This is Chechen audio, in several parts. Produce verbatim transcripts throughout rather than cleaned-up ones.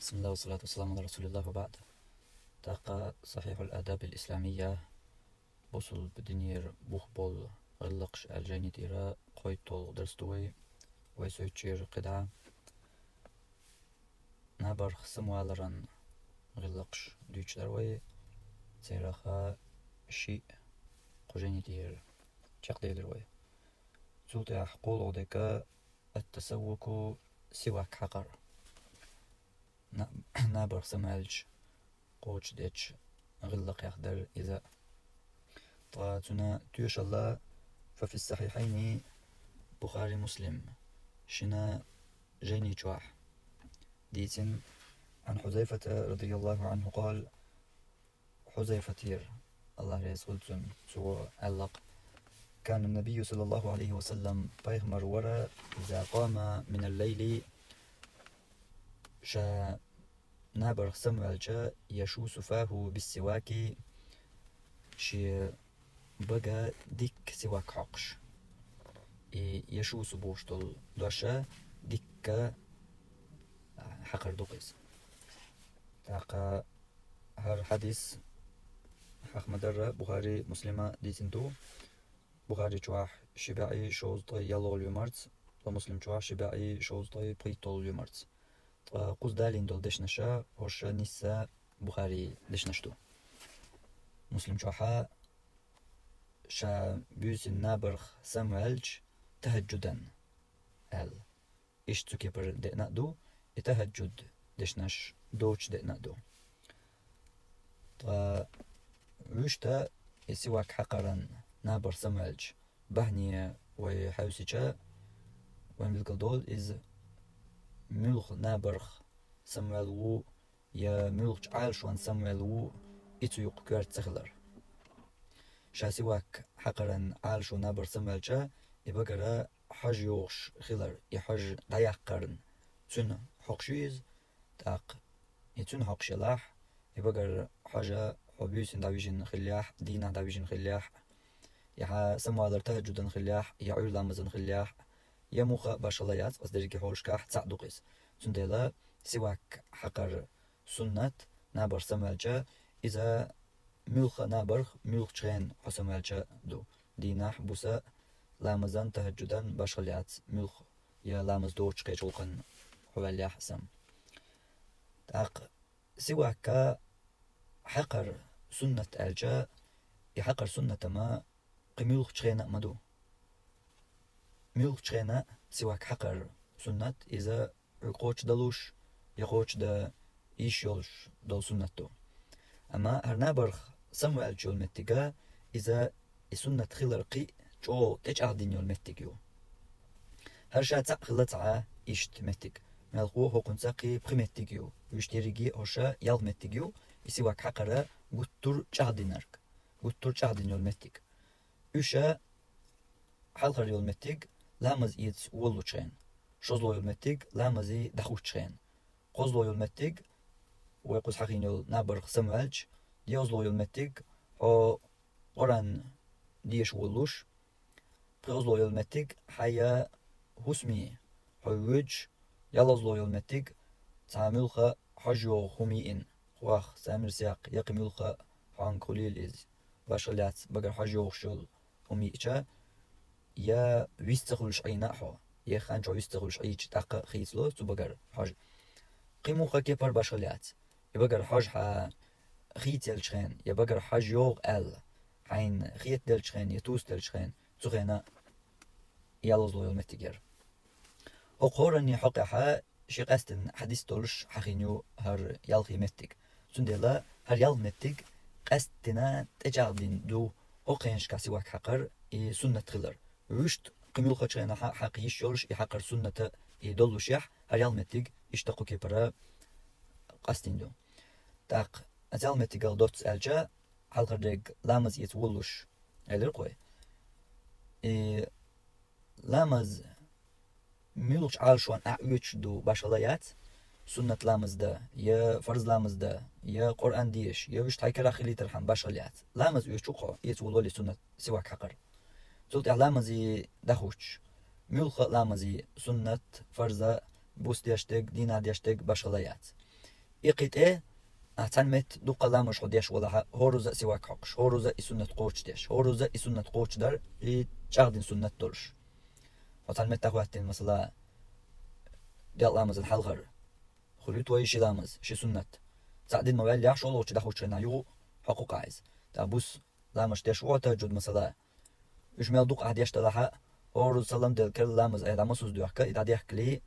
بسم الله والصلاة والسلام على رسول الله وبعد. ТӀаккха صحيح الآداب الإسلامية, бусулба динера бух бола гӀиллакхаш аьлла жайни тӀера кхойтталгӀа дарс ду вай. Вай сойтчера кхидӀа набарх самаваларан гӀиллакхаш дуьйцуш дар вай. Царех шиъ кху жайни тӀера чакхделира вай. Цул тӀехьа кхоалгӀа дерг التسوك, сивак хьакхар. На-, набарх самаваьлча кхочушдеча гӀиллакхех дар из. Ткъа цунна тоьшалла ففي الصحيحين, Бухари, Муслим шина жайни чохь дийцина, عن حذيفة رضي الله عنه قال, Хьузайфатера, АллахӀ реза хуьлда цунна, цо аьлла-кх: كان النبي صلى الله عليه وسلم, пайхамар вара, إذا قام من الليل, ша набарх самаваьлча, يشوس فاه بالسواك, шен бага дикка сивак хьокхуш. И يشوس бохуш долу дош дикка хьакхар ду-кх иза. ТӀаккха хӀара хьадис хьаха ма-дарра Бухари, Муслима дийцина ду. Бухари чохь ши бӀе шовзткъе ялхолгӀа лоьмарца, ткъа Муслим чохь ши бӀе шовзткъе пхийтталгӀа лоьмарца. Ткъа кхуза далийна долу дешнаш хӀорш нийса Бухари дешнаш ду. Муслим чохь ша буьйсанна набарх самаваьлча, تهجدا аьлла. Иштта цу кепара деана а ду, и тахӀаджуд дешнаш доцуш деана а ду. Ткъа вуьшта и сивак хьакхаран набарх самаваьлча бахьане вай хьаьвсича, вайн билгалдолу иза муьлха набарх самаваьлла ву я муьлхачу Ӏалашонна самаваьлла ву, и цу юкъа коьрта ца хилар. Ша сивак хьакхаран Ӏалашо набарх самаваьлча, и багара хьожа йогӀуш хилар, и хьожа дӀаяккхарна, цуьнан хьокхуш ю иза, тӀаккха и цуьнан хьокхуш елахь, и багара хьожа хьо буьйсанна дӀавижина хиллехь, дийнахь дӀавижина хиллехь, я хьан самавалар тахӀаджудан хиллехь, я Ӏуьйра ламазан хиллехь, я муха а башхалла яц, аса дерриге хьолашкахь цхьаъ ду-кх иза. Цундела сивак хьакхар суннат, набарх самаваьлча, иза муьлхха а набарх, муьлххачу хенахь хьо самаваьлча ду. Дийнахь, буса, ламазан, тахӀаджудан башхалла яц, муьлхха я ламаз доцучу кхечу гӀуллакхна хьо ваьллехь а сам. ТӀаккха сивак хьакхар суннат аьлча, и хьакхар суннат-м кхин муьлххачу хенахь а ма ду. Муьлххачу хенахь сивак хьакхар суннат, иза хьоьга кхочушдан луш, я кхочушдан йиш йолуш долу суннат ду. Амма хӀара набарх самаваьлча йолу меттиг, иза и суннат хилар кхин а чӀогӀа тӀечӀагӀдина йолу меттиг ю. ХӀара ша цхьаъ хилла ца Ӏа иштта меттиг. Мелхо хӀокхунца кхин пхи меттиг ю. Уьш дерриге а хӀорш ялх меттиг ю, и сивак хьакхар гуттар а чӀагӀдинарг, гуттар а чӀагӀдина йолу меттиг. Уьш хьалхара йолу меттиг ламаз эца воллучу хенахь, шозлагӀа йолу меттиг ламазе дӀахӀуттучу хенахь, кхозлагӀа йолу меттиг вай кхуза хьахийна йолу набарх самаваьлча, йозлагӀа йолу меттиг хьо Къуръан деша воллуш, пхиозлагӀа йолу меттиг хьан я хӀусаме хьо воьдуш, ялхозлагӀа йолу меттиг цхьа муьлхха хьожа йогӀу хӀума йиъна, хӀокху самир саккха я кхин муьлхха хьоьга хуьлийла иза, башхалла яц, багара хьожа йогӀуш йолу хӀума йиъча, я вист ца хуьлуш Ӏийна а хьо, я хан чохь вист ца хуьлуш Ӏийча, тӀаккха хийцало цу багара хьожа. Кхин муьлхха кепара башхалла яц. И багара хьожа хьан хийцаделлачу хенахь, я багара хьожа йогӀу аьлла, хьайна хетаделлачу хенахь, я тосаделлачу хенахь, цу хенахь ялхозлагӀа йолу меттиг яра. ХӀокху хӀораннан хьокъехь шен къаьсттина хьадис долуш хьахийна ю хӀара ялхе меттиг. Цундела хӀара ялх меттиг къаьсттина тӀечӀагӀдина ду хӀокху хенашкахь сивак хьакхар и суннат хилар. Вуьшта кхин муьлххачу хенахь хьакха йиш йолуш и хьакхар суннат и доллушехь, хӀара ялх меттиг иштта кху кепара къастийна ду. ТӀаккха оцу ялх меттигал доцца аьлча, хьалхара дерг ламаз эца воллуш элира-кх вай. И ламаз муьлххачу Ӏалашонна ахь оьцуш ду башхалла яц, суннат ламаз дан, я фарз ламаз дан, я Къуръан деша, я вуьшта хьайн карахь хилийтархьама башхалла яц. Ламаз оьцуш ву-кх хьо, эца волавелла суннат сивак хьакхар. Цул тӀаьхьа ламазе дӀахӀуттуш, муьлхха а ламазе, суннат, фарза, буса деш дерг, дийнахь деш дерг башхалла яц. И кхин тӀе, а, цхьана метта дуккха ламазаш хьо деш валахьа, хӀоразза а сивак хьокхаш, хӀоразза а и суннат кхочушдеш, хӀоразза а и суннат кхочушдар, и чӀагӀдина суннат долаш. Хьо цхьана метта хӀоттийна, масала, делкъа ламазан хьалхара. Хуьлуьйту вай ши ламаз, ши суннат. Цхьаъ дина ма ваьллехь, шоллагӀчу дӀахьочу хенахь юха хьокху-кх иза. ТӀаккха бус ламазаш деш ву хьо, тахӀажжуд, масала. Уьш мел дукха ахь деш далахьа, хӀоразза салам делла керла ламаз айхьа дӀа массаза доьхка, и дӀадехкале,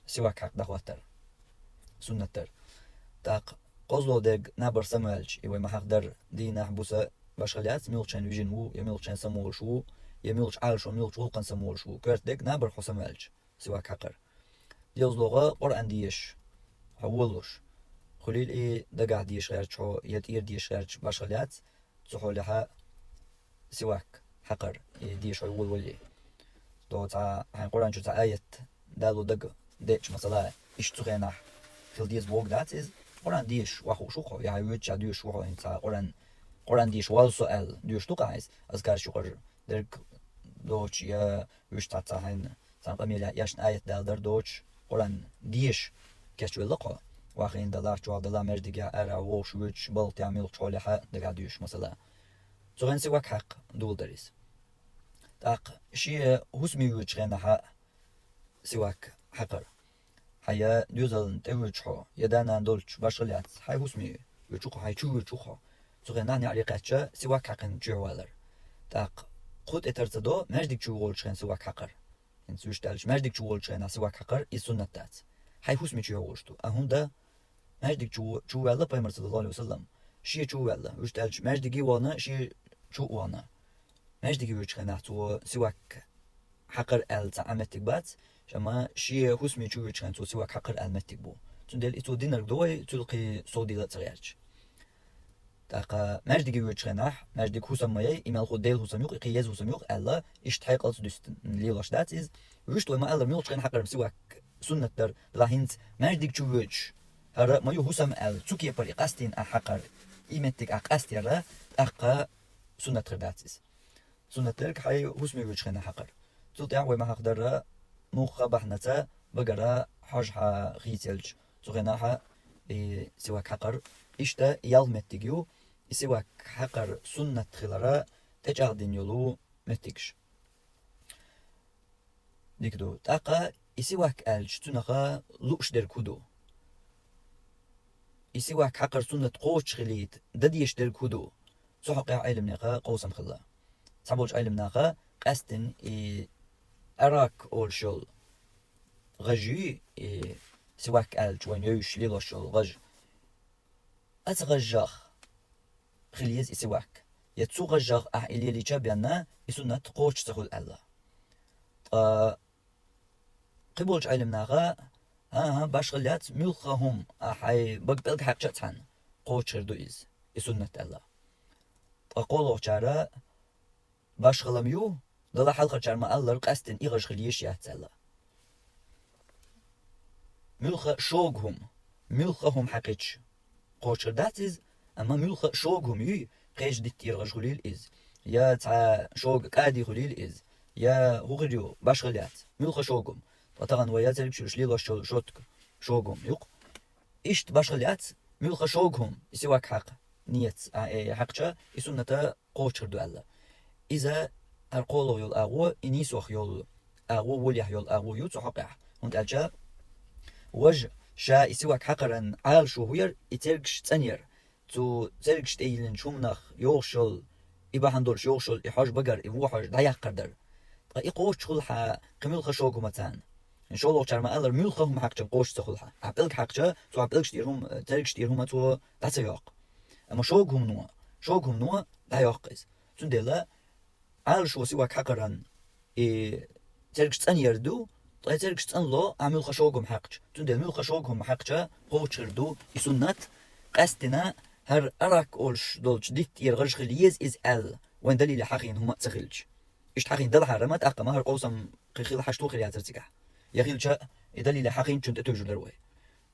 сивак хьакха дӀахӀоттар. Суннат дар. ТӀаккха кхозлагӀа дерг набар самаваьлча, и вай ма хьахдар, дийнахь, буса, башхалла яц, муьлххачу хенахь вижина ву, я муьлххачу хенахь самаволуш ву, я муьлххачу Ӏалашо, муьлххачу гӀуллакхана самаволуш ву. Коьрта дерг набар хьо самаваьлча, сивак хьакхар. ДегӀазлогӀа Къуръан дезаш хьо волалуш. Хуьлийла и дагахь дезаш гӀерташ хьо, я тӀера дезаш гӀерташ, башхалла яц, цу хьолехьа сивак хьакхар, и дезаш хьо волавалале. ТӀаккха цхьа хьайн Къуръан чу цхьа аят дало дага деъча, масала, иштта цу хенахь хила деза бохург дац иза. Къуръан дезаш ваха хууш ву хьо, я хьайн воьдучохь доьшуш ву хьо, хӀинца цхьа Къуръан, Къуръан деша воллу со аьлла, доьшуш ду-кх иза, азкараш юкъара дерг доцуш, я вуьшта цхьацца хьайна цхьана къамелехь эшна аят дала дар доцуш, Къуръан деша кечвелла-кх хьо. Вахийна далахь, чохь далахь, маьждигехь, арахь вогӀуш, воьдуш, балха тӀехь, муьлххачу хьолехьа дагахь доьшуш, масала. Цу хенахь сивак хьакха доладара иза. ТӀаккха шен хӀусаме воьдучу хенахьа сивак хьакхар. Хьан я доьзална тӀе воьдуш хьо, я да-нана долчу, башхалла яц, хьайн хӀусаме воьдуш ву хьо, хьайн чу воьдуш ву хьо. Цу хенахь неӀаре кхаьчча, сивак хьаькхина чуьхьа валар. ТӀаккха кху тӀе тарца до маьждиг чу волчу хенахь сивак хьакхар. ХӀинца вуьшта аьлча, маьждиг чу волчу хенахь сивак хьакхар, иза суннат дац. Хьайн хӀусаме чу йогӀуш ду. А хӀунда маьждиг чу, чу ваьлла Пайхамар, саллаллаху Ӏалайхи ва саллам. Шен чу ваьлла. Вуьшта аьлча, маьждиге а вахана, шен чу а вахана. Маьждиге воьдучу хенахь цо сивак хьакхар аьлла цхьа а меттиг бац, амма шен хӀусаме чу воьдучу хенахь цо сивак хьакхар аьлла меттиг бу. Цундела и цо динарг ду вай, цуьнан кхин сов дийла а ца гӀерташ. ТӀаккха маьждиге воьдучу хенахь, маьждиг хӀусам ма яй, и мелхо Делан хӀусам ю-кх, и кхин еза хӀусам ю-кх аьлла, иштта хьекъалца дуьстина лелош дац иза. Вуьшта вай ма-аллара, муьлххачу хенахь хьакхар-м сивак суннат дара, делахь хӀинца маьждиг чу воьдуш, хӀара ма ю хӀусам аьлла, цу кепара и къастийна ахь хьакхар, и меттиг ахь къастаяр, тӀаккха суннат хир дац иза. Суннат дерг хьайн хӀусаме воьдучу хенахь хьакхар. Цул тӀаьхьа вай ма хьахдарра, муха бахьанаца багара хьожа хьан хийцаелча, цу хенахьа и сивак хьакхар. Иштта ялх меттиг ю, и сивак хьакхар суннат хилара тӀечӀагӀдина йолу меттигаш. Дика ду. ТӀаккха и сивак аьлча, цуьнах лууш дерг хӀун ду? И сивак хьакхар суннат кхочуш хилийта, дан дезаш дерг хӀун ду? Цу хьокъехь Ӏеламнехан къовсам хилла. Цхьаболчу Ӏеламнаха къаьсттина и арак олуш йолу гӀаж юй, и сивак аьлча вайна йовзуш лелош йолу гӀаж. Оцу гӀажах хила еза и сивак. Я цу гӀажах ахь и лелийча а бен, и суннат кхочуш ца хуьлу аьлла. Ткъа кхин болчу Ӏеламнаха, хӀан-хӀа, башхалла яц, муьлхха хӀума, ахь хьайн бага пӀелг хьаькхча а цхьаьна, кхочуш хир ду иза, и суннат аьлла. Ткъа кхоалгӀачара, башхалла ма ю, делахь хьалхарчара ма-аллара, къаьсттина и гӀаж хила езаш яц аьлла. Муьлхха шога хӀума, муьлхха хӀума хьаькхча, кхочуш хир дац иза, амма муьлхха шога хӀума юй, кхечу диттера гӀаж хуьлийла иза, я цхьа шога кӀади хуьлийла иза, я хӀун хир ю, башхалла яц, муьлхха шога хӀума. Ткъа тахана вай я цергаш йолуш лелош йолу шотка шога хӀума ю-кх. Иштта башхалла яц, муьлхха шога хӀума, и сивак хьакха, ниятца, а, э, хьаькхча, и сунната кхочуш хир ду аьлла. Иза хӀара кхоалгӀа йолу агӀо, и нийсох йолу агӀо, волехь йолу агӀо ю цу хьокъехь. ХӀунда аьлча важа ша и сивак хьакхаран Ӏалашо хӀун яра, и цергаш цӀанъяр. Цу цергаш тӀе йиллинчу хӀуманах йогӀуш йолу, и бахьана долуш йогӀуш йолу и хьожа багар, и вон хьожа дӀаяккхар дара. Ткъа и кхочуш хуьлу хьан кхин муьлхха шога хӀума царна. ШолгӀачара ма-аллара, муьлхха хӀума хьаькхча кхочуш ца хуьлу хьан. Ахь пӀелг хьаькхча, цу хьан пӀелгаш тӀера хӀума, цергаш тӀера хӀума цо дӀа ца йоккху. Амма шога хӀумано, шога хӀумано дӀайоккху иза. Цундела Ӏалашо сивак хьакхаран и цергаш цӀанъяр ду, ткъа и цергаш цӀанло ахь муьлхха шога хӀума хьаькхча. Цундела муьлхха шога хӀума хьаькхча, кхочуш хир ду и суннат, къаьсттина хӀара арак олуш долчу диттера гӀаж хила еза иза аьлла, вайн далиле хьахийна хӀума а ца хилча. Иштта хьахийна далахьара ма, тӀаккха ма хӀара къовсам кхин хила хьашт ву хир яцара цигахь. Я хилча, и далиле хьахийначунна тӀетуьйжур дара вай.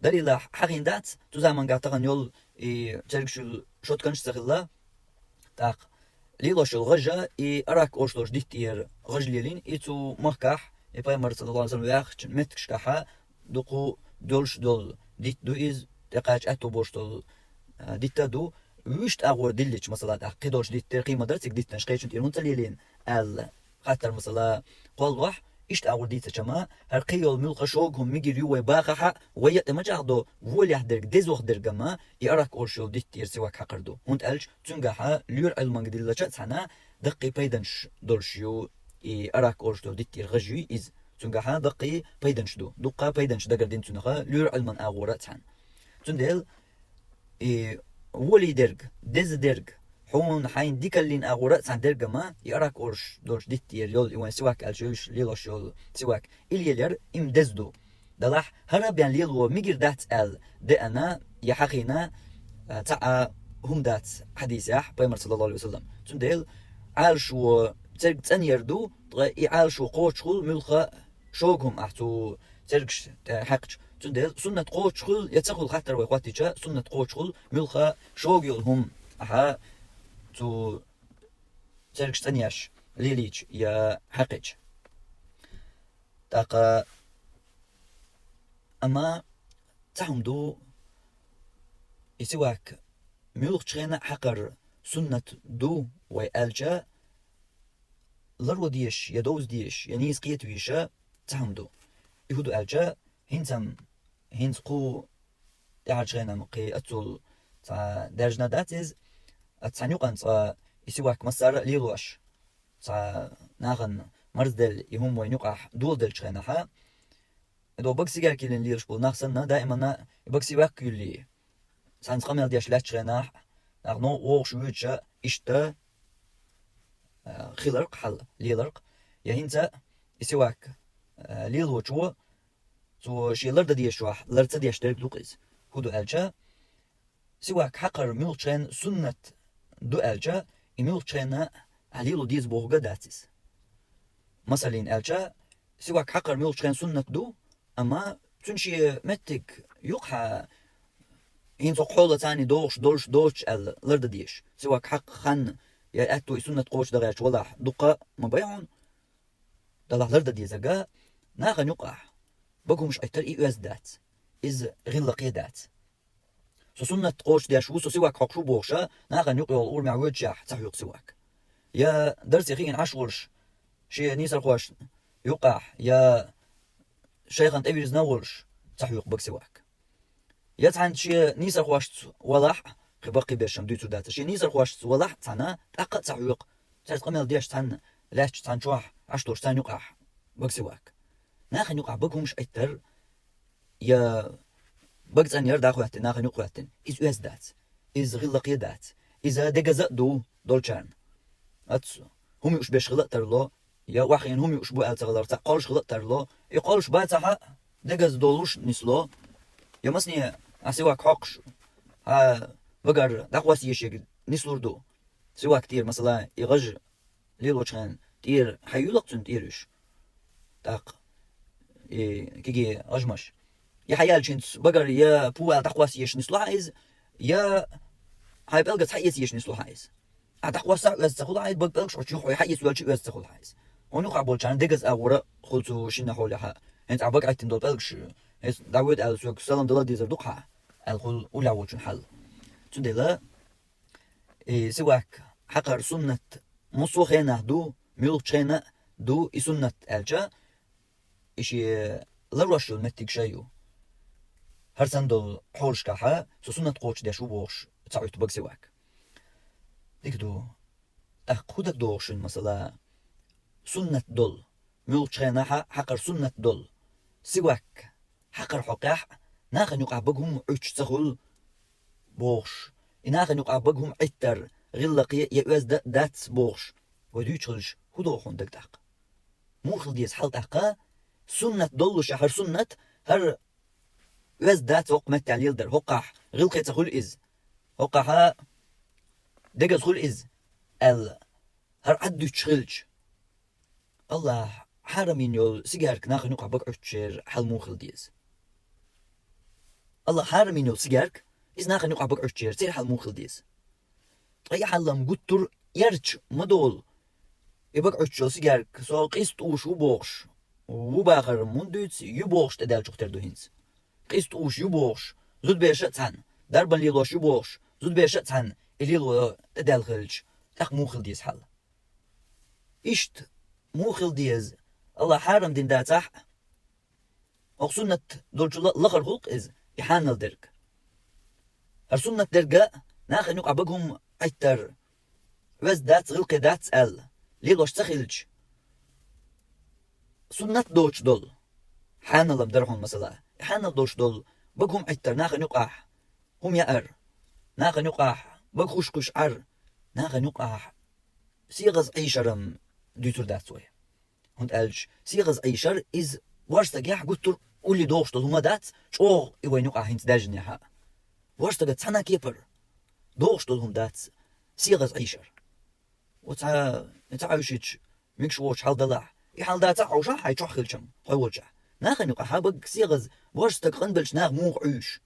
Далила хьахийна дац, цу заманга тахана йолу и цергаш йолу шотканаш а ца хилла, тӀаккха лелош йолу гӀажа, и арак олуш долчу диттера гӀаж лелийна, и цу махкахь, и Пайхамар, саллаллаху Ӏалайхи ва саллам, ваьхначу меттигашкахьа дукха долуш долу дитт ду иза, тӀекхача аьтту болуш долу, а, дитта а ду. Вуьшта агӀор диллича, масала, тӀаккха кхидолуш диттера, кхин ма дара цига диттанаш, кхечун тӀера хӀунда ца лелийна аьлла, хаттар, масала, кхоллахь, иштта агӀор дийцача ма, хӀара кхин йолу муьлхха шога хӀума мигира ю вай бахахь а, вай а тӀе ма чӀагӀдо, волехь дерг, дезох дерг а ма, и арак олуш йолу диттера сивак хьакхар ду. ӀунтӀа аьлча цуьнгахь лоьра Ӏилманга диллача а цхьаьна, даккхий пайданаш долуш ю, и арак олуш долу диттера гӀаж ю иза. Цуьнгахь даккхий пайданаш ду. Дуккха пайданаш дагардина цуьнах лоьра Ӏилман агӀора а цхьаьна. Цундела и волий дерг, деза дерг, хьуна хьайна дикаллин агӀора а цхьаьна дерг а ма, и арак олуш долуш диттера йолу, и вайн сивак аьлча йолуш лелош йолу сивак, и лелор, и ма деза ду. Делахь, хӀара бен лело мигира дац аьлла деана я хьахийна, а, цхьа а хӀума дац хьадисехь Пайхамар, саллаллаху Ӏалайхи ва саллам. Цундела Ӏалашо церг цӀанъяр ду, ткъа и Ӏалашо кхочушхула муьлхха шога хӀума ахь цу цергаш тӀе хьаькхча. Цундела суннат кхочушхула я ца хуьлу хаттар вай хӀоттийча, суннат кхочушхула муьлхха шога йолу хӀума ахьа цу цергаш цӀанъеш лелийча я хьаькхча. ТӀаккха, амма цхьа хӀума ду, и сивак муьлххачу хенахь а хьакхар суннат ду вай аьлча, ларво дезаш, я довза дезаш, я нийса кхета везаш цхьа хӀума ду. И хӀун ду аьлча, хӀинца-м, хӀинца кху тӀаьхьарчу хенахь кхин аццул цхьа даьржина дац иза, аса цхьана юкъана цкъа и сивак массара а лелош, цхьа нахана марзделла и хӀума вайна юкъахь доладелчу хенахь, и до бага сигаркилина лелаш болу нах санна, даимана и бага сивак юьллий. Цхьаьнца къамел деш лаьттачу хенахь, нах новкъа вогӀуш воьдуш а, иштта, а, хиларх хьал леларх. Я хӀинца и сивак, а, лелочо, цо шен лардан дезаш вахь, лар ца деш дерг ду-кх иза. ХӀун ду аьлча, сивак хьакхар муьлххачу хенахь суннат ду аьлча, и муьлххачу хенахь ахь лело деза бохург а дац иза. Масаллин аьлча, сивак хьакхар муьлххачу хенахь суннат ду, амма цуьнан шен меттиг юкъахь, хӀинца хӀокху хьолан царний догӀуш долуш доцуш аьлла лардан дезаш. Сивак хьакха хан я аьтту и суннат кхочушдан гӀерташ валахь, дуккха а ма бай хьуна, делахь лардан дезарг а, нахана юкъахь бага хӀумаш Ӏиттар и оьзда дац. Иза гӀиллакхе дац. Со суннат кхочушдеш ву, со сивак хьокхуш ву бохуш а, нахана юкъа йолу урамехь воьдушехь ца хьоькху сивак. Я дарсе хиъна Ӏаш волуш, шен нийсархошна юкъахь, я шайхана тӀевирзина волуш, ца хьоькху бага сивак. Я цхьаьнца шен нийсархошца валахь, кхин баккхий берш-м дуьйцур дац, шен нийсархошца валахь цхьаьна, тӀаккха а ца хьоькху, цаьрца къамел деш цхьаьна, лаьтташ цхьана чохь Ӏаш долуш царна юкъахь бага сивак. Нахана юкъахь бага хӀумаш Ӏиттар, я бага цӀанъяр дӀахӀоьттина, нахана юкъа хӀоьттина, иза оьзда дац, иза гӀиллакхе дац, иза дегаза а ду долчарна. Аццу хӀума юуш берш хила а тарло, я охьахиъна хӀума юуш бу аьлла ца хиларх, цхьаъ кхоллуш хила а тарло, и кхоллуш бацахь а, дегаза долуш нисло, я масане ахь сивак хьокхуш, хьан багара дӀакхосса ешерг нислур ду. Сивак тӀера, масала, и гӀаж лелочу хенахь тӀера хьан юьллу-кх цуьнан тӀера уьш. ТӀаккха и кегий гӀажмаш. Я хьан яьллачуьнца багара я пу аьлла дӀакхосса ешаш нисло хьан иза, я хьайн пӀелгаца хьаэца ешаш нисло хьан иза. Ахь дӀакхоссахь а оьзда ца хуьлу хьан иза, бага пӀелгаш Ӏочу юххе хьаэца воьлча а оьзда ца хуьлу хьан иза. Хьуна юкъахь болчарна дегаза агӀора хуьлу цу шинна хьолехь. ХӀинца ахь бага Ӏиттина долу пӀелгаш, хӀинца дӀавоьду аьлла соьга салам дала дезар ду-кх хьан, аьлла хуьлу уллехь волчун хьал. Цундела и сивак хьакхар суннат массо а хенахь ду, муьлххачу хенахь а ду и суннат аьлча, и шен ларвеш йолу меттиг шайн ю. ХӀара санна долу хьолашкахь со суннат кхочушдеш ву бохуш ца Ӏуьтту бага сивак. Дика ду. ТӀаккха хӀун дагадогӀу шуна, масала, суннат долу, муьлххачу хенахь а хьакхар суннат долу сивак хьакхар хьокхехь а, нахана юкъахь бага хӀума Ӏуьттуш ца хуьлу бохуш, и нахана юкъахь бага хӀума Ӏиттар гӀиллакхе я оьзда а дац бохуш, вай дуьйцуш хилча, хӀун догӀу хьуна дага тӀаккха? Муха хила деза хьал тӀаккха? Суннат доллушехь, хӀара суннат, хӀара оьзда дац хӀокху меттехь леладар, хӀокхахь гӀиллакхе ца хуьлу иза, хӀокхахь дегаза хуьлу иза аьлла, хӀара Ӏад дуьтуш хилча, АллахӀа хьарам йина йолу сигарка нахана юкъахь бага Ӏуьттучеран хьал муха хила деза? АллахӀа хьарам йина йолу сигарка, иза нахана юкъахь бага Ӏуьттучеран, церан хьал муха хила деза? Ткъа и хьал-м гуттар а эрча ма долу. И бага Ӏуьттучу сигарка, со къиза тӀуш ву бохуш, ву бахар мунда дуьйцу, ю бохуш тӀедаьллачух тера ду хӀинца. Къиза тӀуш ю бохуш, зудабераш а цхьана дарбан лелош ю бохуш, зудабераш а цхьана и лело тӀедаьлла хилча, тӀаккха муха хила деза хьал? Иштта муха хила деза, АллахӀа хьарам дина дацахь а, хӀокху суннат долчул а лахара гӀуллакх иза, и хьанал дерг. ХӀара суннат дерг а нахана юкъахь бага хӀума Ӏиттар, оьзда дац, гӀиллакхе дац аьлла, лелош ца хилча, суннат доцуш долу, хьанал-м дара хьуна масала, и хьанал доцуш долу бага хӀума Ӏиттар нахана юкъахь, хӀума яар, нахана юкъахь бага хуш-хуш Ӏар, нахана юкъахь сегӀаза Ӏийшар-м дуьйцур дац вай. ХӀунда аьлча сегӀаза Ӏийшар иза вожа стагехь гуттар а улле догӀуш долу хӀума дац, чӀогӀа и вайна юкъахь хӀинца даьржинехь а. Вожа стага цхьана кепара догӀуш долу хӀума дац сегӀаза Ӏийшар. Оцу цхьа, и цхьа Ӏуьйшича, мегаш воцуш хьал далахь, и хьал дацахь а хьовшахь, хьайн чохь хилчам, хьо волчохь. Нахана юкъахь бага сегӀаза вожа стаг къанбелча наха муха Ӏуьйшу?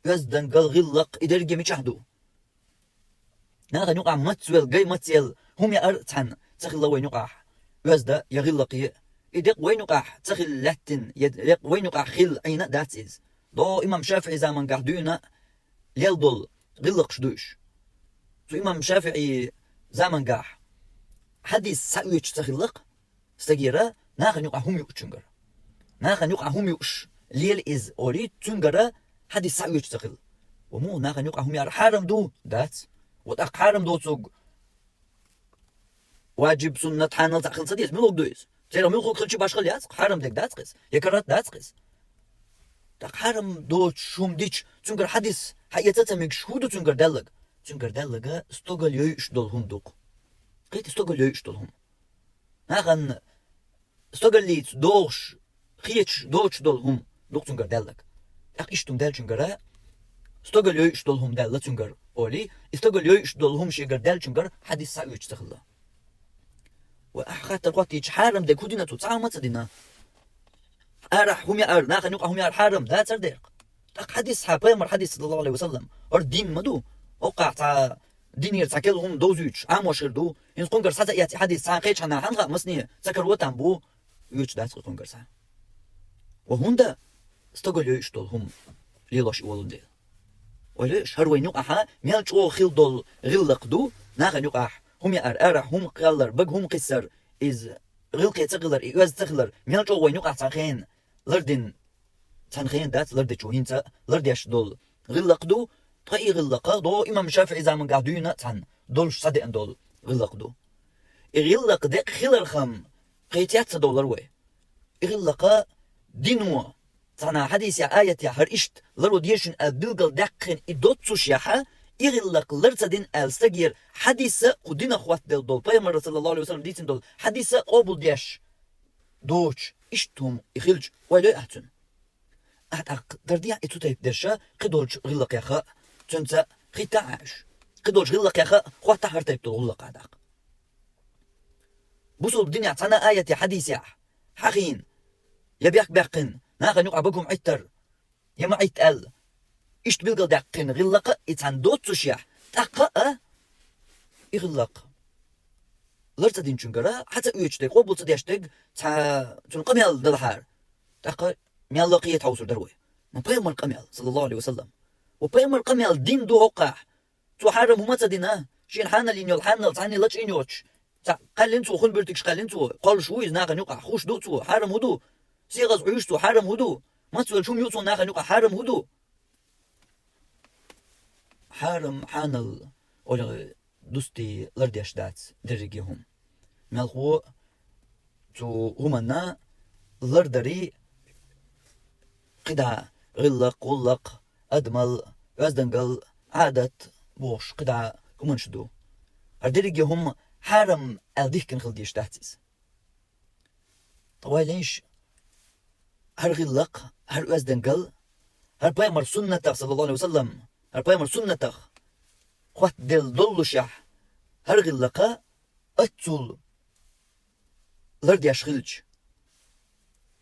Оьздангалла, гӀиллакх, и дерриге мичахь ду? Нахана юкъахь мацвелла, гай мацъелла хӀума яар а цхьаьна ца хилла вайна юкъахь, оьзда я гӀиллакх я. И декъ вайна юкъахь ца хилла лаьттина, я декъ вайна юкъахь хилла Ӏийна а дац иза. ДогӀу имам ШафиӀи замангахь дуьйна а лелла долу гӀиллакхаш ду уьш. Цу имам ШафиӀи замангахь хьадис схьаоьцуш ца хилла-кх стагера, нахана юкъахь хӀума юучуьнгара. Нахана юкъахь хӀума юуш лела иза олий, цуьнгара хьадис схьаоьцуш ца хилла. Ва муха нахана юкъахь хӀума яар хьарам ду? Дац. Ва тӀаккха хьарам доцург ваджиб, суннат, хьанал цхьаъ хила ца деза, муьлхарг ду иза? Церан муьлхарг хилча башхалла яц-кх, хьарам дерг дац-кх иза, я карахӀат дац-кх иза. ТӀаккха хьарам доцуш хӀума дича, цуьнгара хьадис схьаэца ца мегаш хӀун ду цуьнгара даьлларг? Цуьнгара даьлларг стогалла йойуш долу хӀума ду-кх. Кхетий, стогалла йойуш долу хӀума. Нахана стогаллица догӀуш, хеташ доцуш долу хӀума ду-кх цуьнгара даьлларг. ТӀаккха иштта хӀума даьллачуьнгара, стогалла йойуш долу хӀума даьлла цуьнгара олий, и стогалла йойуш долу хӀума шегара даьллачуьнгара хьадис схьаоьцуш ца хилла. Ва ахь хаттар хӀоттийча, хьарам дерг хӀун дина цо? Цхьа хӀума ца дина. Арахь хӀума яар, нахана юкъахь хӀума яар хьарам дацара дера-кх. ТӀаккха хьадис хьан, пайхамар хьадис, саллаллаху алейхи ва саллям, хӀара дин ма ду. ХӀокхахь цхьа динера цхьа керла хӀума довзуьйтуш Ӏамош хир ду. ХӀинца кхуьнгара схьа ца эцна и хьадис цхьана кхечу хьанна хьан хаьа, масане ца каро там бу, оьцуш дац-кх кхуьнгара схьа. Ва хӀунда стогалла йойуш долу хӀума лелош и волун дела? Ойла йо, хӀара вайна юкъахь мел чӀогӀа хила долу гӀиллакх ду, нахана юкъахь хӀума яар, арахь хӀума кхаллар, бага хӀума кхиссар, иза гӀиллакхе ца хилар, и оьзда ца хилар, мел чӀогӀа вайна юкъахь цхьана хенахь лардина, цхьана хенахь дац лардечо, хӀинца лардеш долу гӀиллакх ду, ткъа и гӀиллакх а догӀу имам ШафиӀи замангахь дуьйна а цхьана долуш схьадеана долу гӀиллакх ду. И гӀиллакх декъ хиларх-м кхетий ца довлар вай. И гӀиллакх дино цхьана хьадисехь, аятехь хӀара иштта ларван дезаш ю аьлла билгалдаьккхина и доццушехь, и гӀиллакх лар ца дина аьлла стагера хьадис а, кху динах хӀоттаделла долу, пайхамара, саллаллаху алейхи ва саллям, дийцина долу хьадис а къобалдеш доцуш, иштта хӀума и хилча, ойла йой ахь цуьнан? Ахь тӀаккха тардехьа и цу тайпа дерш кхидолчу гӀиллакхех а, цуьнца хӀитта а Ӏаш, кхидолчу гӀиллакхех а хӀотта хӀара тайпа долу гӀуллакх ахь тӀаккха. Бусалба динехь цхьана аятехь, хьадисехь хьахийна, я бехк баьккхина, нахана юкъахь бага хӀума Ӏиттар, я ма Ӏитта аьлла, иштта билгалдаьккхина гӀиллакх а и цхьана доццушехь, тӀаккха а и гӀиллакх лар ца динчуьнгара, хьан ца оьцуш дерг, къобал ца деш дерг, цхьа цуьнан къамел далахьара, тӀаккха мелла а кхета хьовсур дара вай. Ма пайхамар къамел, саллаллаху алейхи ва саллям. Ва пайхамар къамел дин ду хӀокхахь. Цо хьарам хӀума ца дина, шена хьанал йина йолу хьанал цхьанне лачкъийна йоцуш, цхьа кхаьллина цо, хун буьртигаш кхаьллина цо, кхоллуш ву иза нахана юкъахь, хуш ду цо, хьарам хӀун ду? СигӀаза Ӏуьйшу цо, хьарам хӀун ду? Мацвелча хӀума ю цо нахана юкъахь, хьарам хӀун ду? Хьарам, хьанал, ола, дустий лардеш дац дерриге хӀума. Мелхо цу хӀуманна лардарий кхидӀа гӀиллакх, гӀуллакх, адамал, оьздангалла, Ӏадат бохуш кхидӀа хӀуманаш ду. ХӀара дерриге хӀума хьарам аьлла дихкина хила дезаш дац иза. Ткъа вай лайш, хӀара гӀиллакх, хӀара оьздангалла, хӀара пайхамар суннатах, саллаллаху алейхи ва саллям, хӀара пайхамар суннатах хӀоттаделла доллушехь, хӀара гӀиллакх а аццул лардеш хилча,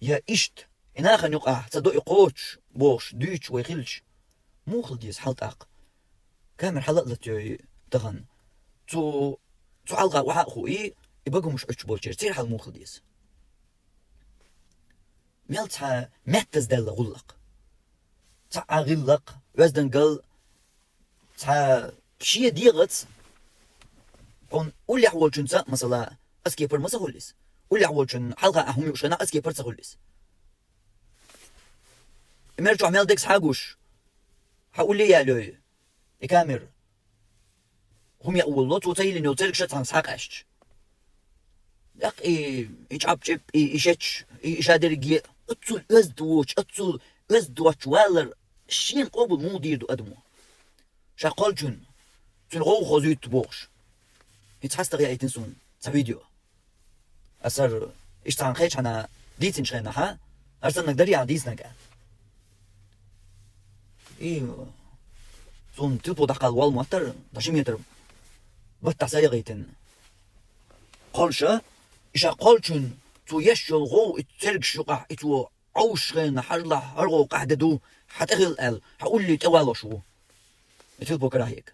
я иштта, и нахана юкъахь ца до и кхочуш бохуш дуьйцуш вай хилча, муха хила деза хьал тӀаккха? Камера хьала а латайой тахана, цу, цу хьалха охьа а хуий, и бага хӀумаш Ӏуьттуш болчеран церан хьал муха хила деза? Мел цхьа меттаза даьлла гӀуллакх. цхьа а гӀиллакх, оьздангалла, цхьа шен дегӀаца, хьуна уллехь волчуьнца, масала, ас кепара ма ца хуьлу иза. Уллехь волчун хьалха а хӀума юуш хенахь ас кепара ца хуьлу иза. И мер чохь мел дерг схьа а гуш, хьан улле а ялайой, и камера. ХӀума яа волало, цо ца йиллина йолу цергаш цхьаьна схьа а къаьсташ. ТӀаккха и, и чӀаб-чӀиб, и, и шеташ, и, и шадерриге, оццул оьзда воцуш, оццул оьзда доцуш валар шена къобал муха дийр ду адамо? Ша кхоллучунна, цуьнан гӀовгӀа хозуьйту бохуш. ХӀинца хьастагӀа яийтина суна цхьа видео. Аса хӀара иштта цхьана кхечхьана дийцинчу хенахь, хӀара саннаг дарий ахьа дийцинарг аьлла. И суна тилпо дӀакхалла волла моттара, дӀа ши метр баттахь са яхийтина. Кхоллуша, и ша кхоллучунна цо еш йолу гӀовгӀа и цергаш юкъахь, и цо Ӏовшуш хенахь, хьажалахь, хӀара гӀовгӀа къахьде ду, хьан тӀе хила аьлла, хьан улле тӀе валош ву. И тилпо карахь ега.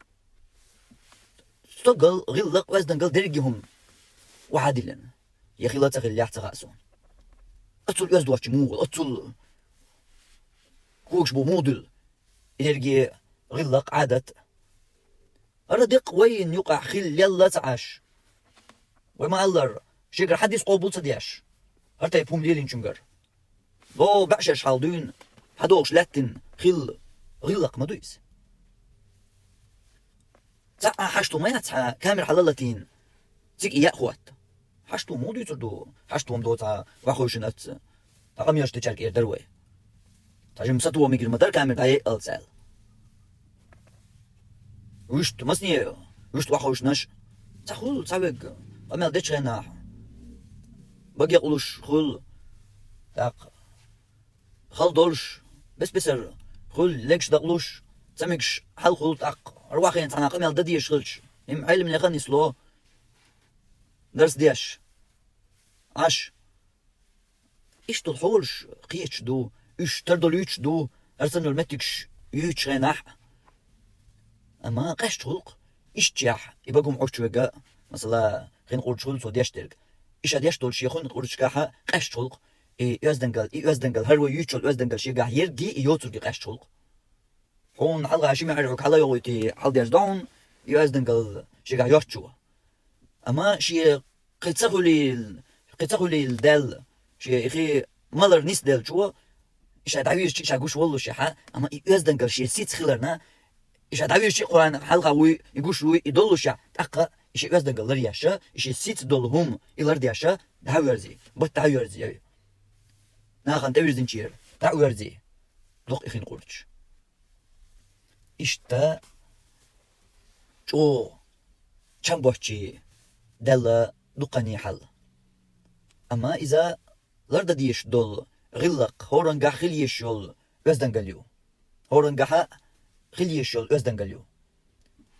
Стогал, гӀиллакх, оьздангалла дерриге хӀума охьадиллина. Я хила а ца хиллехь ца хаьа суна. Оццул оьзда воцуш муха волу, оццул когаш бу муха дуьллу. И дерриге гӀиллакх, Ӏадат. ХӀара деккъа вайна юкъахь хилла лелла ца Ӏаш. Вай ма-аллара, шегара хьадис къобал ца деш, хӀара тайпа хӀума лелийначуьнгара. Ло баьӀ шераш хьалха дуьйна, хьадогӀуш лаьттина хилла гӀиллакх ма ду иза. Цхьа а хьашто ма яц хьан камера хьала а латийна, цига и яа хӀотта. Хьашто муха дуьйцур ду? Хьашто-м доцу хьан охьахевшина аьлла. Ткъа къамелаш дечаьрга эр дара вай. Цхьа жимма сатуо мегар ма дара камера дӀаяйалц аьлла. Вуьшта, масане, вуьшта охьахевшинаш, цхьа хуьлу, цхьа вега, къамел дечу хенахь, баге къулуш хуьлу, тӀаккха хала долуш, бес-бесара хуьлу, легаш дакъалуш, ца мегаш хьал хуьлу тӀаккха, хӀара вахийна цхьана къамел дан дезаш хилча, хӀинца Ӏилманехь а нисло, дарс деш, Ӏаш. Иштта долу хьолаш кхеташ ду, уьш тардолуьйтуш ду, хӀара санна йолу меттигаш юьйцучу хенахь а. Амма къаьсташ хуьлу-кх, иштта и бага хӀума Ӏуьттуш верг, масала, хин къурдаш хуьлу цо деш дерг. И ша деш долу шен хин къурдашкахь а къаьсташ хуьлу-кх, и оьздангалла, и оьздангалла, хӀара вай юьйцуш йолу оьздангалла шегахь ерриге а йоцург къаьсташ хуьлу-кх. Хьуна хьалха ши маьӀар хьуьга хьала а йохуьйтий, хьаладеш ду хьуна и оьздангалла шегахь йоцучо. Амма шен кхин ца хуьлийла, кхин ца хуьлийла даьлла, шен и хи малар нисделлачо, и ша дӀавижча, и ша гуш воллушехь, амма и оьздангалла шен сица хиларна, и ша дӀавижча а кхойна хьалха вуй, и гуш вуй, и доллушехь, тӀаккха и шен оьздангалла ларъеш, и шен сица долу хӀума и лардеш, дӀа а верзий, бат дӀа а верзий, нахана тӀевирзинчера дӀа а верзий, ло-кх и хин къурдаш. Иштта чӀогӀа чам боцчий даьлла дуккхане хьал. Амма иза лардан дезаш долу гӀиллакх хӀораннахь хила езаш йолу оьздангалла ю. ХӀораннахь хила езаш йолу оьздангалла ю.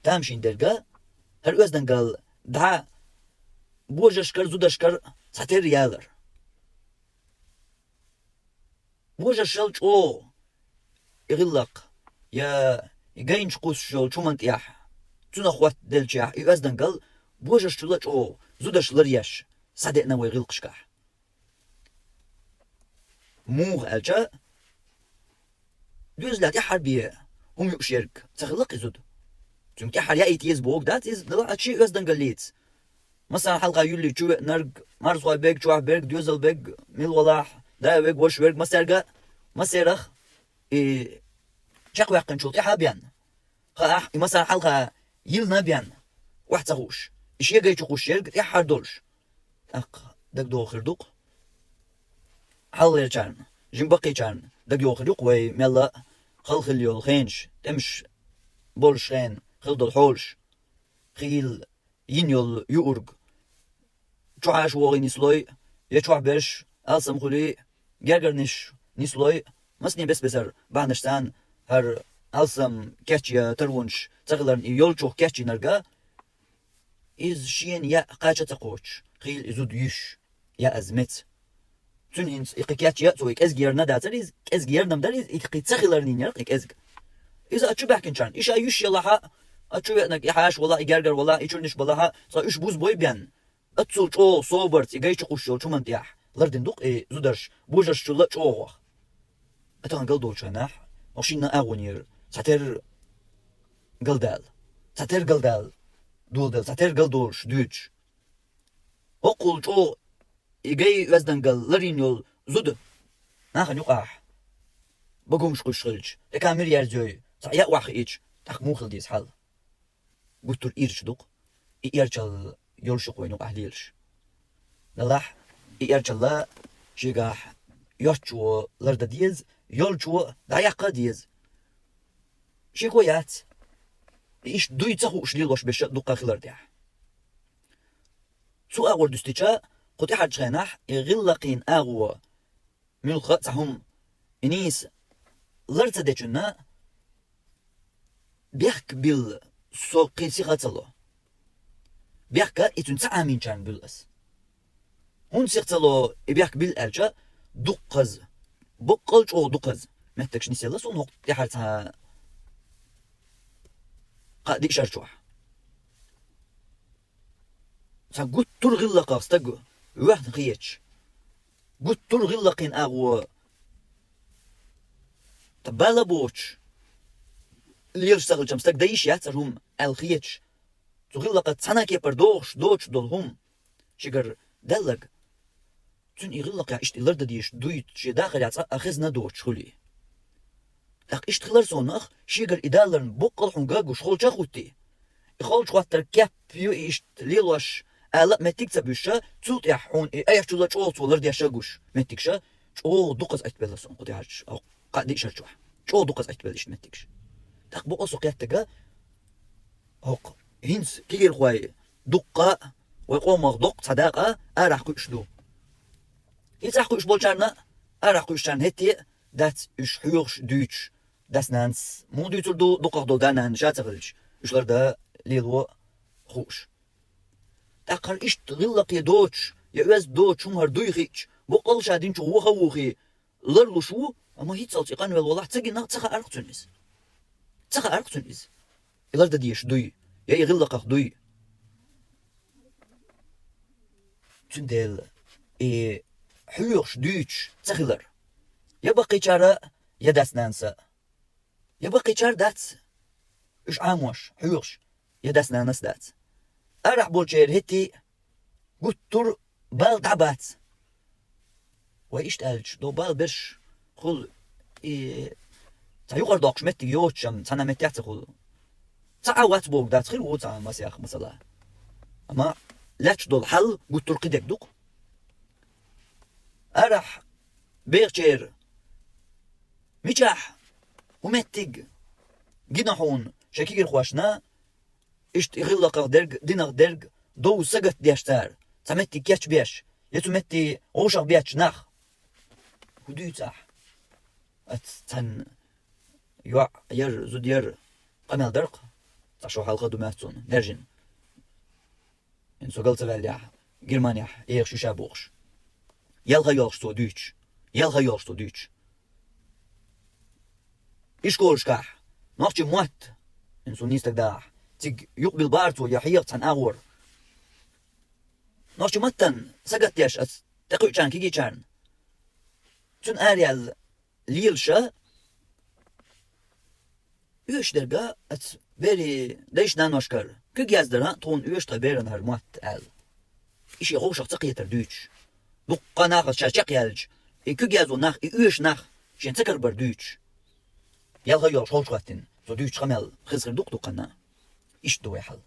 Тамашийна дерг, хӀара оьздангалла дӀа божаршкара, зударшкара цхьатерра ялар. Божаршал чӀогӀа и гӀиллакх, я и гайначу кхуссуш йолчу хӀуманна тӀехь, цунах хӀоттаделлачехь и оьздангалла божаршчул а чӀогӀа зударша ларъеш схьадеана вай гӀиллакхашкахь. Муха аьлча, доьзалехь тӀаьххьара бен хӀума юуш ерг ца хилла-кх и зуда. Цуьнга тӀаьххьара яийта еза бохург дац иза, делахь а шен оьздангаллица. Массарна хьалха юьллий чувеанарг, марзхой берг, чохь берг, доьзал берг, мила валахь, да верг, ваша верг, массаьрга, массерах и чекхваьккхинчул тӀаьхьа а бен, хаахь, и массарна хьалха йиллина а бен, охьа ца хууш, и шегай чу кхуссуш ерг тӀаьххьара долуш. ТӀаккха дагадогӀу хир ду-кх хьалхарчарна, жима баккхийчарна дагайогӀур ю-кх вай мелла а хала хилла йолу хенаш, тӀемаш болуш хенахь хилла долу хьолаш, хийла йина йолу юург, чохь Ӏаш вогӀий нислой, я чохь берш, алсам хуьлий, гергарниш нислой, масане бес-бесара бахьанашца хӀара алсам кечъян таронаш ца хиларна и йолчух кечйинарг, иза шена яа кхача а ца кхочуш, хийла и зуда юьсуш, яа иза меца. Цуьнан хӀинца и кхин кечъян а цо и кӀезиг ярна дацара иза, кӀезиг ярна-м дара иза, и кхин ца хиларна йина яра-кх и кӀезиг. Иза а чу баьхкинчарна, и ша юьсуш ялахь а, а чу веанарг и хьаша валахь, и гергара валахь, и чуьрнаш балахь а, цкъа уьш бузбой бен, оццул чӀогӀа собарца и гай чу кхуссуш йолчу хӀуманна тӀехь лардина ду-кх и зударш, божаршчул а чӀогӀа. Ткъа тахана гал долчу хенахь, Охшинна агӀонера. Цхьатера галдала. Цхьатера галдала. Доладала. Цхьатера галдолуш дуьйцуш. Оккхул чӀогӀа и гай оьздангалла ларйина йолу зуда. Нахана юкъахь. Багумаш кхуьйсуш хилча. Текамир яьрзайой. Цхьа яа ваххиича. ТӀаккха муха хила деза хьал? Гуттар ирча ду-кх. И эрчалла йолуш ю-кх вайна юкъахь лелаш. Делахь, и эрчалла шегахь йоцчо лардан деза, йолчо дӀаяккха а деза. Шеко яц. И иштта дуй ца хууш лелош берш а дуккха хилар тӀехь. Цу агӀор дуьстича, кху тӀаьхьарчу хенахь и гӀиллакхийн агӀо, муьлхха а цхьа хӀума, и нийса лар ца дечунна, бехк билла со кхин сиха ца ло. Бехк и цуьнан ца Ӏамийнчарна буьллу ас. ХӀунда сиха ца ло и бехк билла аьлча, дуккхаза, баккъал чӀогӀа дукхаза меттигаш нисъелла суна хӀокху тӀаьхьара цхьа кхаа-диъ шар чохь. Цхьа гуттар а гӀиллакхах стаг ваьхна хеташ, гуттар а гӀиллакхийн агӀо, ткъа бала боцуш, лелаш ца хилчам стаг дан йиш яц хӀара хӀума аьлла хеташ, цу гӀиллакхаца цхьана а кепара догӀуш доцуш долу хӀума шегара далларг, цуьнан и гӀиллакхехь иштта и лардан дезаш дуй шен дахарехь цкъа а хезна доцуш хуьлий. ТӀаккха иштта хилар сонах, шегара и даларна баккъал хьуна гуш холча а хӀуттий. И холчахӀоттар кеп ю и иштта лелош ала а меттиг а ца буьсуша, цул тӀаьхьа хьуна и айхьачулла чӀогӀа цо лардеш а гуш меттигаш чӀогӀа дукхаза атта белла суна кху тӀаьхьарчу кхаа-диъ шар чохь. ЧӀогӀа дукхаза атта белла иштта меттигаш. ТӀаккха бакъал со кхеттарг, хӀокху хӀинца кегийрхой дуккха а, вай къомах доккха цхьа дакъа арахь кхуьуш ду. ХӀинца кхуьуш болчарна, арахь кхуьушчарна хӀетте а дац уьш хьоьхуш, дуьйцуш, дас-нанас муха дуьйцур ду, дукхах долу да-нана ша ца хилча, уьш лардан лело хууш. ТӀаккха хӀара иштта гӀиллакхе доцуш, я оьзда доцуш хӀума хӀара дуй хиъча, баккъал ша динчух ваха а вухий, ларлуш ву, амма хӀинццалц и къанвелла валахь ца гина, ца хаьара-кх цуьнан иза. Ца хаьара-кх цуьнан иза. И лардан дезаш дуй, я и гӀиллакхах дуй. Цундела и хьоьхуш, дуьйцуш ца хилар. Я баккхийчара, я дас-нанаса. Я баккхийчара дац уьш Ӏамош, хьоьхуш, я дас-нанас дац. Арахь болчеран хӀетте а гуттар а бала дӀа бац. Вай иштта аьлча, до бала берш хуьлу, и цхьа юкъара доккхуш меттиг йоцуш-м цхьана меттехь а ца хуьлу. Цхьа а вац бохург дац, хир ву цхьа масех, масала. Амма лаьтташ долу хьал гуттар а кхидерг ду-кх. Арахь бехачеран мичахь, хӀун меттиг гина хьуна шайн кегийрхошна, иштта и гӀиллакхах дерг, динах дерг дов сагатдеш цара, цхьа меттиг кечбеш, я цу метте вовшах бетташ нах? ХӀун дуьйцу ахь? Ас цхьана йоӀ яра, зуда яра, къамел дара-кх, цхьа шо хьалха ду моьтту суна, нержина. ХӀинца со гал ца ваьллехь, Германехь эгӀаш ю ша бохуш. Ялха йолуш цо дуьйцуш. Ялха йолуш цо дуьйцуш. Ишколашкахь нохчийн мотт, хӀинца суна нийса стаг дахь, цига юкъабилла бара цо я хьеха цхьана агӀор. Нохчийн маттана сагатдеш ас тӀекхуьучарна, кегийчарна. Цуьнан араяьлла лелаша, оьшуш дерг а, ас берийн дайша-наношкара куьг яздара, тхуна оьшу тхан берана хӀара мотт аьлла. И шен вовшах ца кхетар дуьйцуш. Дуккха нахаца ша чекхъяьлча, и куьг язо нах, и оьшу нах шен ца карабар дуьйцуш. Ялха йолуш холчахӀоттийна, цо дуьйцуш къамел хеза хир ду-кх дуккханна. Иштта ду вай хьал.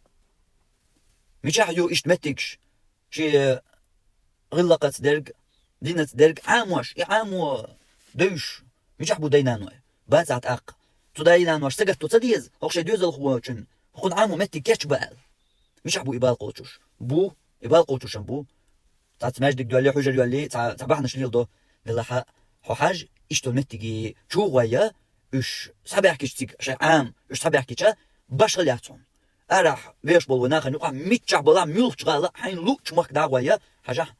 Мичахь ю иштта меттигаш, шен гӀиллакхаца дерг, динаца дерг Ӏамош, и Ӏамо девзаш мичахь бу дай-наной? Бацахь тӀаккха. Цу дай-нанош сагатто ца деза, хӀокху шайн доьзалхочун хӀокхунна Ӏамо меттиг кечбан аьлла. Мичахь бу и бала кхочуш? Бу, и бала кхочуш-м бу. Цхьацца маьждиг доьлли, хьуьжар йоьлли, цхьа, цхьа бахьанаш леладо. Делахь а, хьо хьажа, иштта меттиге чу а гӀой, уьш схьабаьхкича цига, шайн Ӏама, уьш схьабаьхкича, башхалла яц хьуна. Арахь веш болу вай нахана юкъахь миччахь балахь, муьлххачу гӀала, хьайна луъучу махка дӀа а гӀой, хьажахь,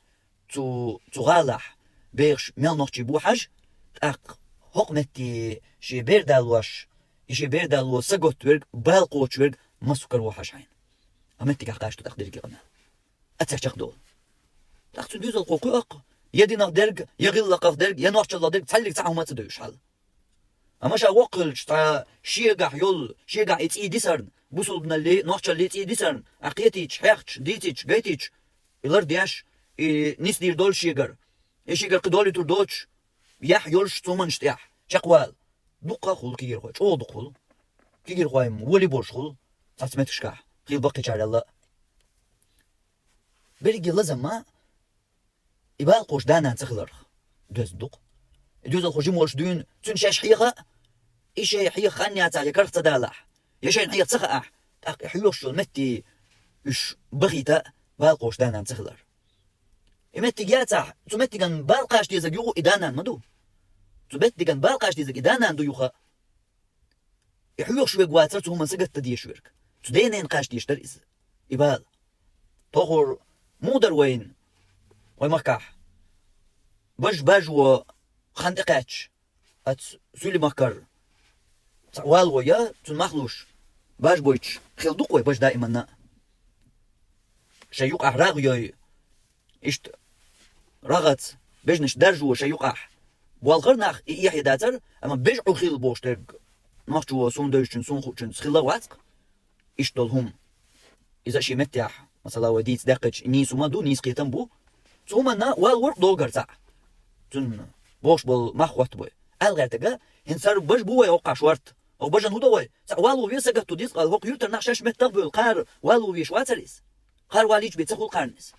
цу, цу гӀалахь бехаш мел нохчий бу хьажа, тӀаккха хӀокху метте шен бер далош, и шен бер дало саготта верг, бала кхочу верг массо каро хьажа хьайна. А меттигахь кхача ду тӀаккха дерриге къамел. А цаьрчех долу. ТӀаккха цу доьзалхо кхуьу аккха, я динах дерг, я гӀиллакхах дерг, я нохчаллах дерг, цхьаллиг цхьа а хӀума а ца девзаш хьал. Амма ша воккха хилча, цхьа шегахь йолу, шегахь и цӀий дисарна, бусулбаналли, нохчалли цӀий дисарна, ахь кхетийча, хьехча, дийцича, гайтича, и лардеш, и нисдийр долу шегара. И шегара кхин долуьйтур доцуш, яхь йолуш цу хӀуманаш тӀехь, чекхвала. Дуккха а хуьлу кегийрхой, чӀогӀа дукха хуьлу. Кегийрхой-м волий болуш хуьлу, цхьацца меттигашкахь, хийла баккхийчара аьлла. Берриге лазам ма, и бала кхочу да-нана ца хиларх доьзна ду-кх. И доьзалхо жима волуш дуьйна, цуьнан шаьш хьеха а, и шайн хьеха хан яцахь я карах ца далахь, я шайна хьеха ца хаахь, тӀаккха и хьоьхуш йолу метте уьш бахийта а бала кхочу да-нана ца хилар. И меттиг яцахь, цу меттиган бала кхача дезарг юха и да-нана ма ду. Цу меттиган бала кхача дезарг и да-нана ду юха. И хьоьхуш верг вацара цу хӀуманна сагатдан дезаш верг. Цу ден-ненан кхача дезаш дара иза. И бала. Тохара муха дара вайна, вай махкахь? Бажа бажо хан тӀекхаьчча, оцу суьйлийн махкара цхьа валавой я, цунна мах луш, бажа бойтуш хилла ду-кх вай бажа даиманна а. Шайн юкъахь рагӀ йой, иштта рагӀаца бежанаш даржо шайн юкъахь. Болхара нах и эхье дацара, амма бежа Ӏу хилла бохуш дерг нохчо суна девзачуьнца, суна хуучуьнца хилла а вац-кх. Иштта долу хӀума. Иза шен меттехь, масала, вай дийца даьккхича, и нийса хӀума ду, нийса кхетам бу. Цу хӀуманна валавора-кх догара цхьаъ. Цунна бохуш болу мах хоттабой. Ала гӀертарг, хӀинца хӀара бажа бу вай хӀокхахь шорта. ХӀокху бажана хӀун до вай? Цхьаъ валаве сагатдан деза, кхара хӀокху юьртара нах шаьш меттах а бевлла, кхара валавеш вацара иза. Кхара валийча бен ца хуьлу кхарна иза.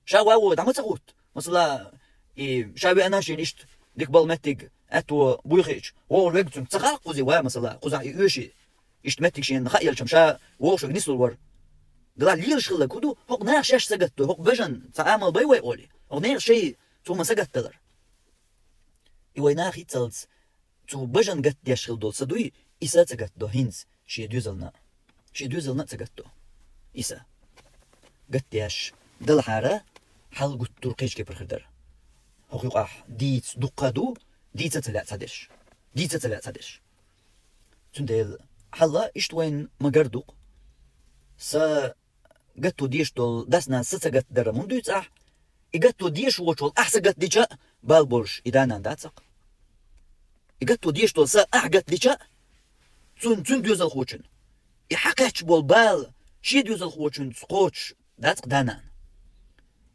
Ша валавой дӀа ма ца хӀутту. Масала, и ша веана шена иштта дика балла меттиг аьтто буй хиъча, вогӀур верг цуьнга ца хаьа кхузахь ва, масала, кхузахь и оьший. Иштта меттиг шена хааелча-м ша вогӀуш верг нислур вара. Делахь лелаш хилларг хӀун ду? ХӀокху наха шаьш сагатдо, хӀокху бажан цхьа амал бай вай олий. ХӀокху нехан шайн цу хӀуманна сагатдалар. И вай наха хӀинццалц цу бажан гатдеш хилла долу са дуй, и са а ца гатдо хӀинца шен доьзална. Шен доьзална а ца гатдо и са. Гатдеш далахьара, хьал гуттар а кхечу кепара хир дара. ХӀокху юкъахь дийца дуккха а ду, дийца а ца лаьа цхьадерш. Дийца а ца лаьа цхьадерш. Цундела хьал иштта вайна ма-гарра ду-кх. Са гатто дезаш долу дас-нанас са ца гатдаран муха дуьйцу ахь? И гатто дезаш воцуш волу ахь са гатдича а, бала болуш и да-нана дац-кх. И гатто дезаш долу са ахь гатдича а, цунна, цуьнан доьзалхочунна и хьакхаьчна болу бала шен доьзалхочуьнца кхочуш дац-кх да-нана.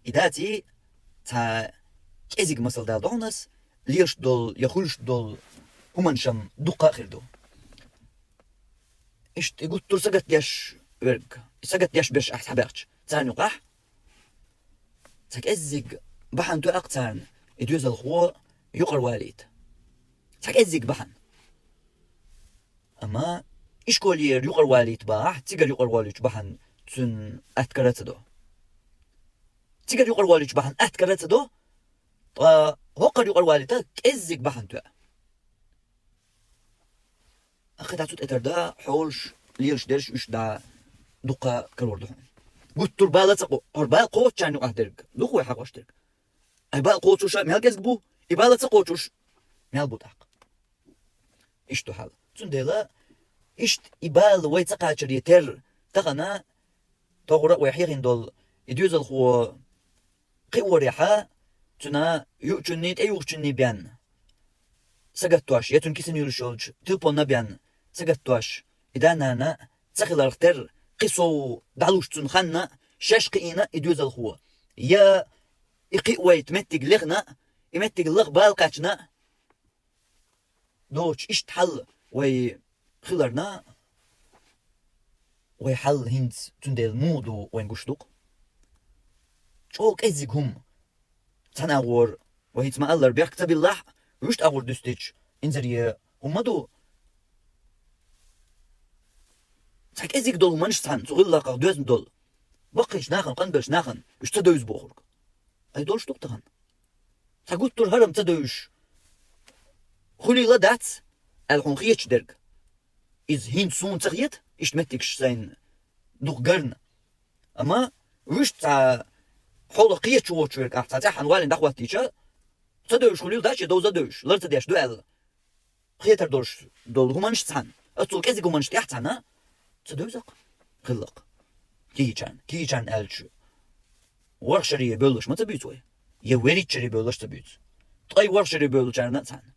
И даций, цхьа кӀезиг масал дала догӀу ас, лелаш долу я хуьлуш долу хӀуманаш-м дуккха а хир ду. Иштта и гуттар а сагатдеш верг, и сагатдеш берш ахь схьабаьхча, царна юкъахь цхьа кӀеззиг бахьана тоьа-кх царна и доьзалхо юкъара валийта. Цхьа кӀеззиг бахьана. Амма ишколера юкъара валийта бахахь, цигара юкъара волуьйтуш бахьана цуьнан атта кара а ца до. Цигара юкъара волуьйтуш бахьана атта кара а ца до, ткъа хӀокхара юкъара валийта кӀеззиг бахьана тоьа. Ахи, дӀа цу тӀе тара да, хьолаш, лелаш дерш уьш дӀа дуккха карор ду хьуна. Гуттар а бала ца кхо-, хӀара бала кхочучарна юкъахь дерг ду-кх вай хьахош дерг. Ай, бала кхочуша мел кӀезиг бу, и бала ца кхочуш мел бу тӀаккха. Иштта ду хьал. Цундела иштта и бала вай ца кхачаре терра, тахана тохара а вай хьехийна долу и доьзалхо кхиорехьа, цуьнан юучунний, тӀеюхучунний бен сагатдош, я цуьнан кисана юьллуш йолчу телефонна бен сагатдош, и да-нана ца хиларх терра, кхин сов дӀалуш цунна ханна, шаьш кхиийна и доьзалхо, я и кхиавайта меттиг лехна, и меттиг лаха бала кхаьчна, доцуш иштта хьал вай хиларна, вай хьал хӀинца цундела муха ду вайн гуш ду-кх. ЧӀогӀа кӀеззиг хӀума. Цхьана агӀор, вай хӀинца ма-аллара, бехк ца биллахь, вуьшта агӀор дуьстича, инзаре хӀума ма ду. Цхьа кӀеззиг долу хӀуманаш цхьаьна, цу гӀиллакхах доьзна долу. Баккхийчу нахана, къанбеллачу нахана, уьш ца девза бохург. Ай, долуш ду-кх тахана. Цхьа гуттар а хӀара-м ца девзаш хуьлийла дац, аьлла хьуна хеташ дерг. Иза хӀинца суна ца хета, иштта меттигаш сайна дукха гарна. Амма вуьшта цхьа хьолах кхеташ воцуш верг ахь цхьа цӀеххьана валийна дӀахӀоттийча, ца девзаш хуьлийла дац, шен довза а девзаш, лар ца деш ду аьлла хетар долуш долу хӀуманаш цхьаьна, оццул кӀезиг хӀуманаш тӀехь цхьаьна ца девза-кх хиллакх. Кийчарна, кийчарна аьлча, ворхӀ шаре бевллаш ма ца буьйцу вай, я верриг шаре бевллаш ца буьйцу. Ткъе ворхӀ шаре бевллачарна а цхьаьна,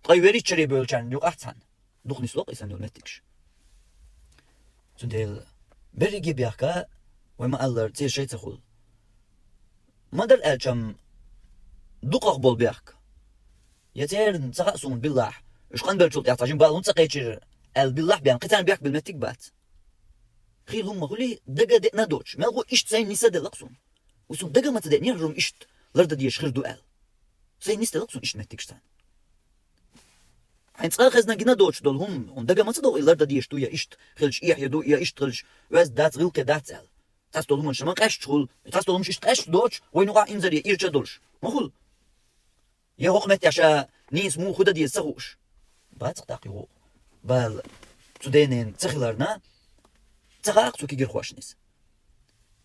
кхы верригачарех бевллачарна юкъахь цхьана дукха нисло-кх и санна йолу меттигаш. Цундела берриге бехк, вай ма-аллара, церан шайн ца хуьлу. Ма-дарра аьлча-м, дукхах болу бехк. Я церан ца хаьа суна, биллахь, уьш къанбеллачул тӀаьхьа цхьа жима бала хӀунда ца кхечира аьлла, биллахь бен, кхин царна бехк бина меттиг бац. Хийла хӀума хуьлий, дага а деана доцуш, мелхо иштта сайна нисделла-кх суна. Ву суна дага а ма ца деанера хӀума иштта лардан дезаш хир ду аьлла. Сайна нисделла-кх суна иштта меттигаш царна. Хьайн цкъа а хезна гина доцуш долу хӀума, хьуна дага а ма ца догӀу и лардан дезаш ду, я иштта хилча эхье ду, я иштта хилча оьзда дац, гӀиллакхе дац аьлла. Цхьацдолу хӀуманаш ма къаьсташ хуьлу, цхьацдолу хӀуманаш иштта къаьсташ доцуш, вайн юкъахь инзаре ирча а долуш ма хуьлу. Я хӀокху меттехь ша нийса муха хӀу дан деза ца хууш. Бац-кх тӀаккха юха бала цу денан ца хиларна, ца хаьа-кх цу кегийрхошна иза.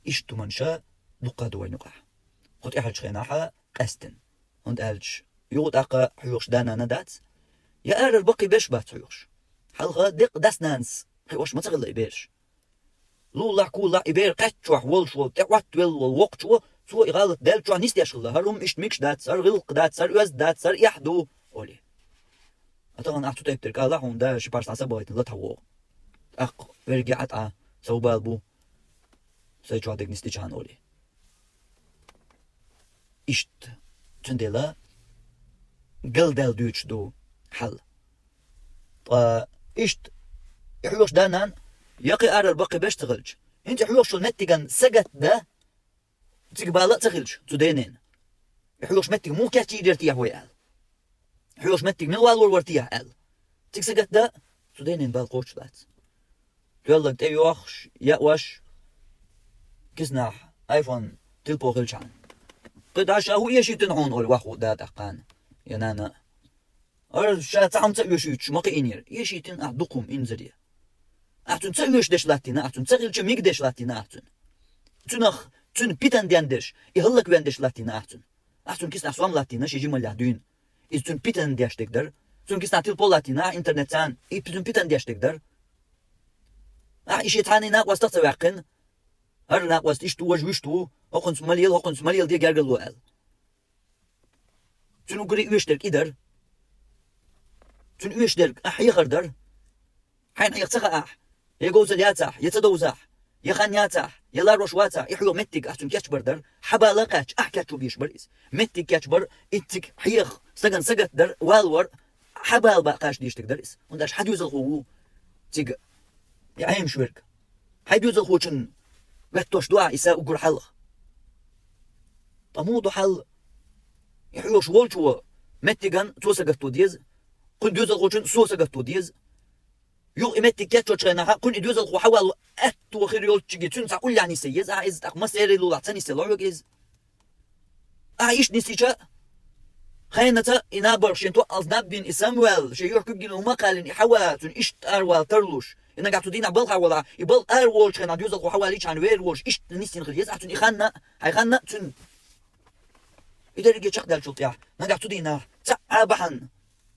Иштта хӀуманаш дуккха а ду вайн юкъахь. Кху тӀаьхьарчу хенахь къаьсттина. ХӀунда аьлча юха тӀаккха хьоьхуш да-нана дац, я арара баккхий берш бац хьоьхуш. Хьалха деккъа дас-нанас хиош ма ца хилла и бераш. Лулахь, кулахь, и бер кхаьччохь волуш волу, тӀе Ӏоттавелла волу воккхачо, цо и гӀалат даьллачохь нисдеш хилла: «ХӀара хӀума иштта мегаш дац, хӀара гӀиллакх дац, хӀара оьзда дац, хӀара эхь ду», — олий. А тахана ахь цу тайпа дерг алахь, хьуна да ши парс дӀа ца бахийтина лата вогӀу. ТӀаккха верриге Ӏа тӀе, сан бала бу, сайн чохь дерг нисдичхьана, олий. Иштта. Цундела галдаьлла дуьйцуш ду хьал. Ткъа иштта и хьоьхуш да-нана, я кхин арара баккхий берш ца хилча, хӀинца и хьоьхуш йолу меттиган сагатдан цига бала а ца хилча цу денан, и хьоьхуш меттиг муха кечйийр яра техьа вай аьлла. Хьоьхуш меттиг мила валор вара техьа аьлла. Цига сагатдан цу денан бала кхочуш дац. Тоьлларг тӀе йохуш, яош, киснахь айфон телефон хилчхьана. Кхин дӀа ша хӀун эшийтина хьуна, олий ваха хӀу да тӀаккха, я нана. Ара ша цхьа хӀума ца оьшуьйтуш ма кхиийнера. Эшийтина ахь дукха хӀума инзаре. Ахь цунна ца оьшуш деш латтийна, ахь цунна ца хилча мегаш деш латтийна ахь цунна. Цунах, цуьнан питана дендеш, и хӀаллаквен деш латтийна ахь цунна. Ахь цунна киснахь сом латтийна, шен жималлехь дуьйна. Иза цуьнан питана деш дерг дара. Цунна киснахь телефон латтийна ахь интернет царна, и цуьнан питана деш дерг дара. Ахь и шен цхьана накъостах а ца ваьккхина, хӀара накъост иштта ву, важа вуьшта ву, хӀокхунца ма лела, хӀокхунца ма леладе гергарло аьлла. Цуьнан уггаре оьшуш дерг и дара. Цуьнан оьшуш дерг ахь хьехар дара. Хьайна хьеха ца хаахь, я говзалла яцахь, я ца довзахь, я хан яцахь, я ларош вацахь, и хьоьху меттиг ахь цуьнан кечбар дара. Хьан бала а кхаьчча, ахь кечван безаш бара иза. Меттиг кечбар, и цига хьеха стагана сагатдар, валавар, хьан бала бакъ кхача дезаш дерг дара иза. ХӀунда аьлча хьан доьзалхо ву цига и Ӏемаш верг. Хьайн доьзалхочун гаттош ду ахь и са уггар хьалха. Ткъа муха ду хьал? И хьоьхуш волчо меттиган цо сагатто деза, кхуьнан доьзалхочун со сагатто деза. Юха и меттиг кечвочу хенахь, кхуьнан и доьзалхо хьавало аьтто хир йолччиге цуьнан цхьа уллехь нисъе еза ахь иза, тӀаккха массеран лулахь ца нисъелла хьоьга иза. Ахь иштта нисйича, хенаца и набарх шен тоъалца наб бина и самваьлла, шен юьхь куьг гина хӀума а кхаьллина и Хьава, цуьнан иштта аравала тарлуш. И нагахь цу дийнахь балхахь валахь, и балха араволучу хенахь доьзалхо хьавалийчхьана вер волуш, иштта нисйина хила еза ахь цуьнан и ханна, хьайн ханна а цуьнан. И дерриге чекхдаьллачул тӀаьхьа, нагахь цу дийнахь цхьа а бахьана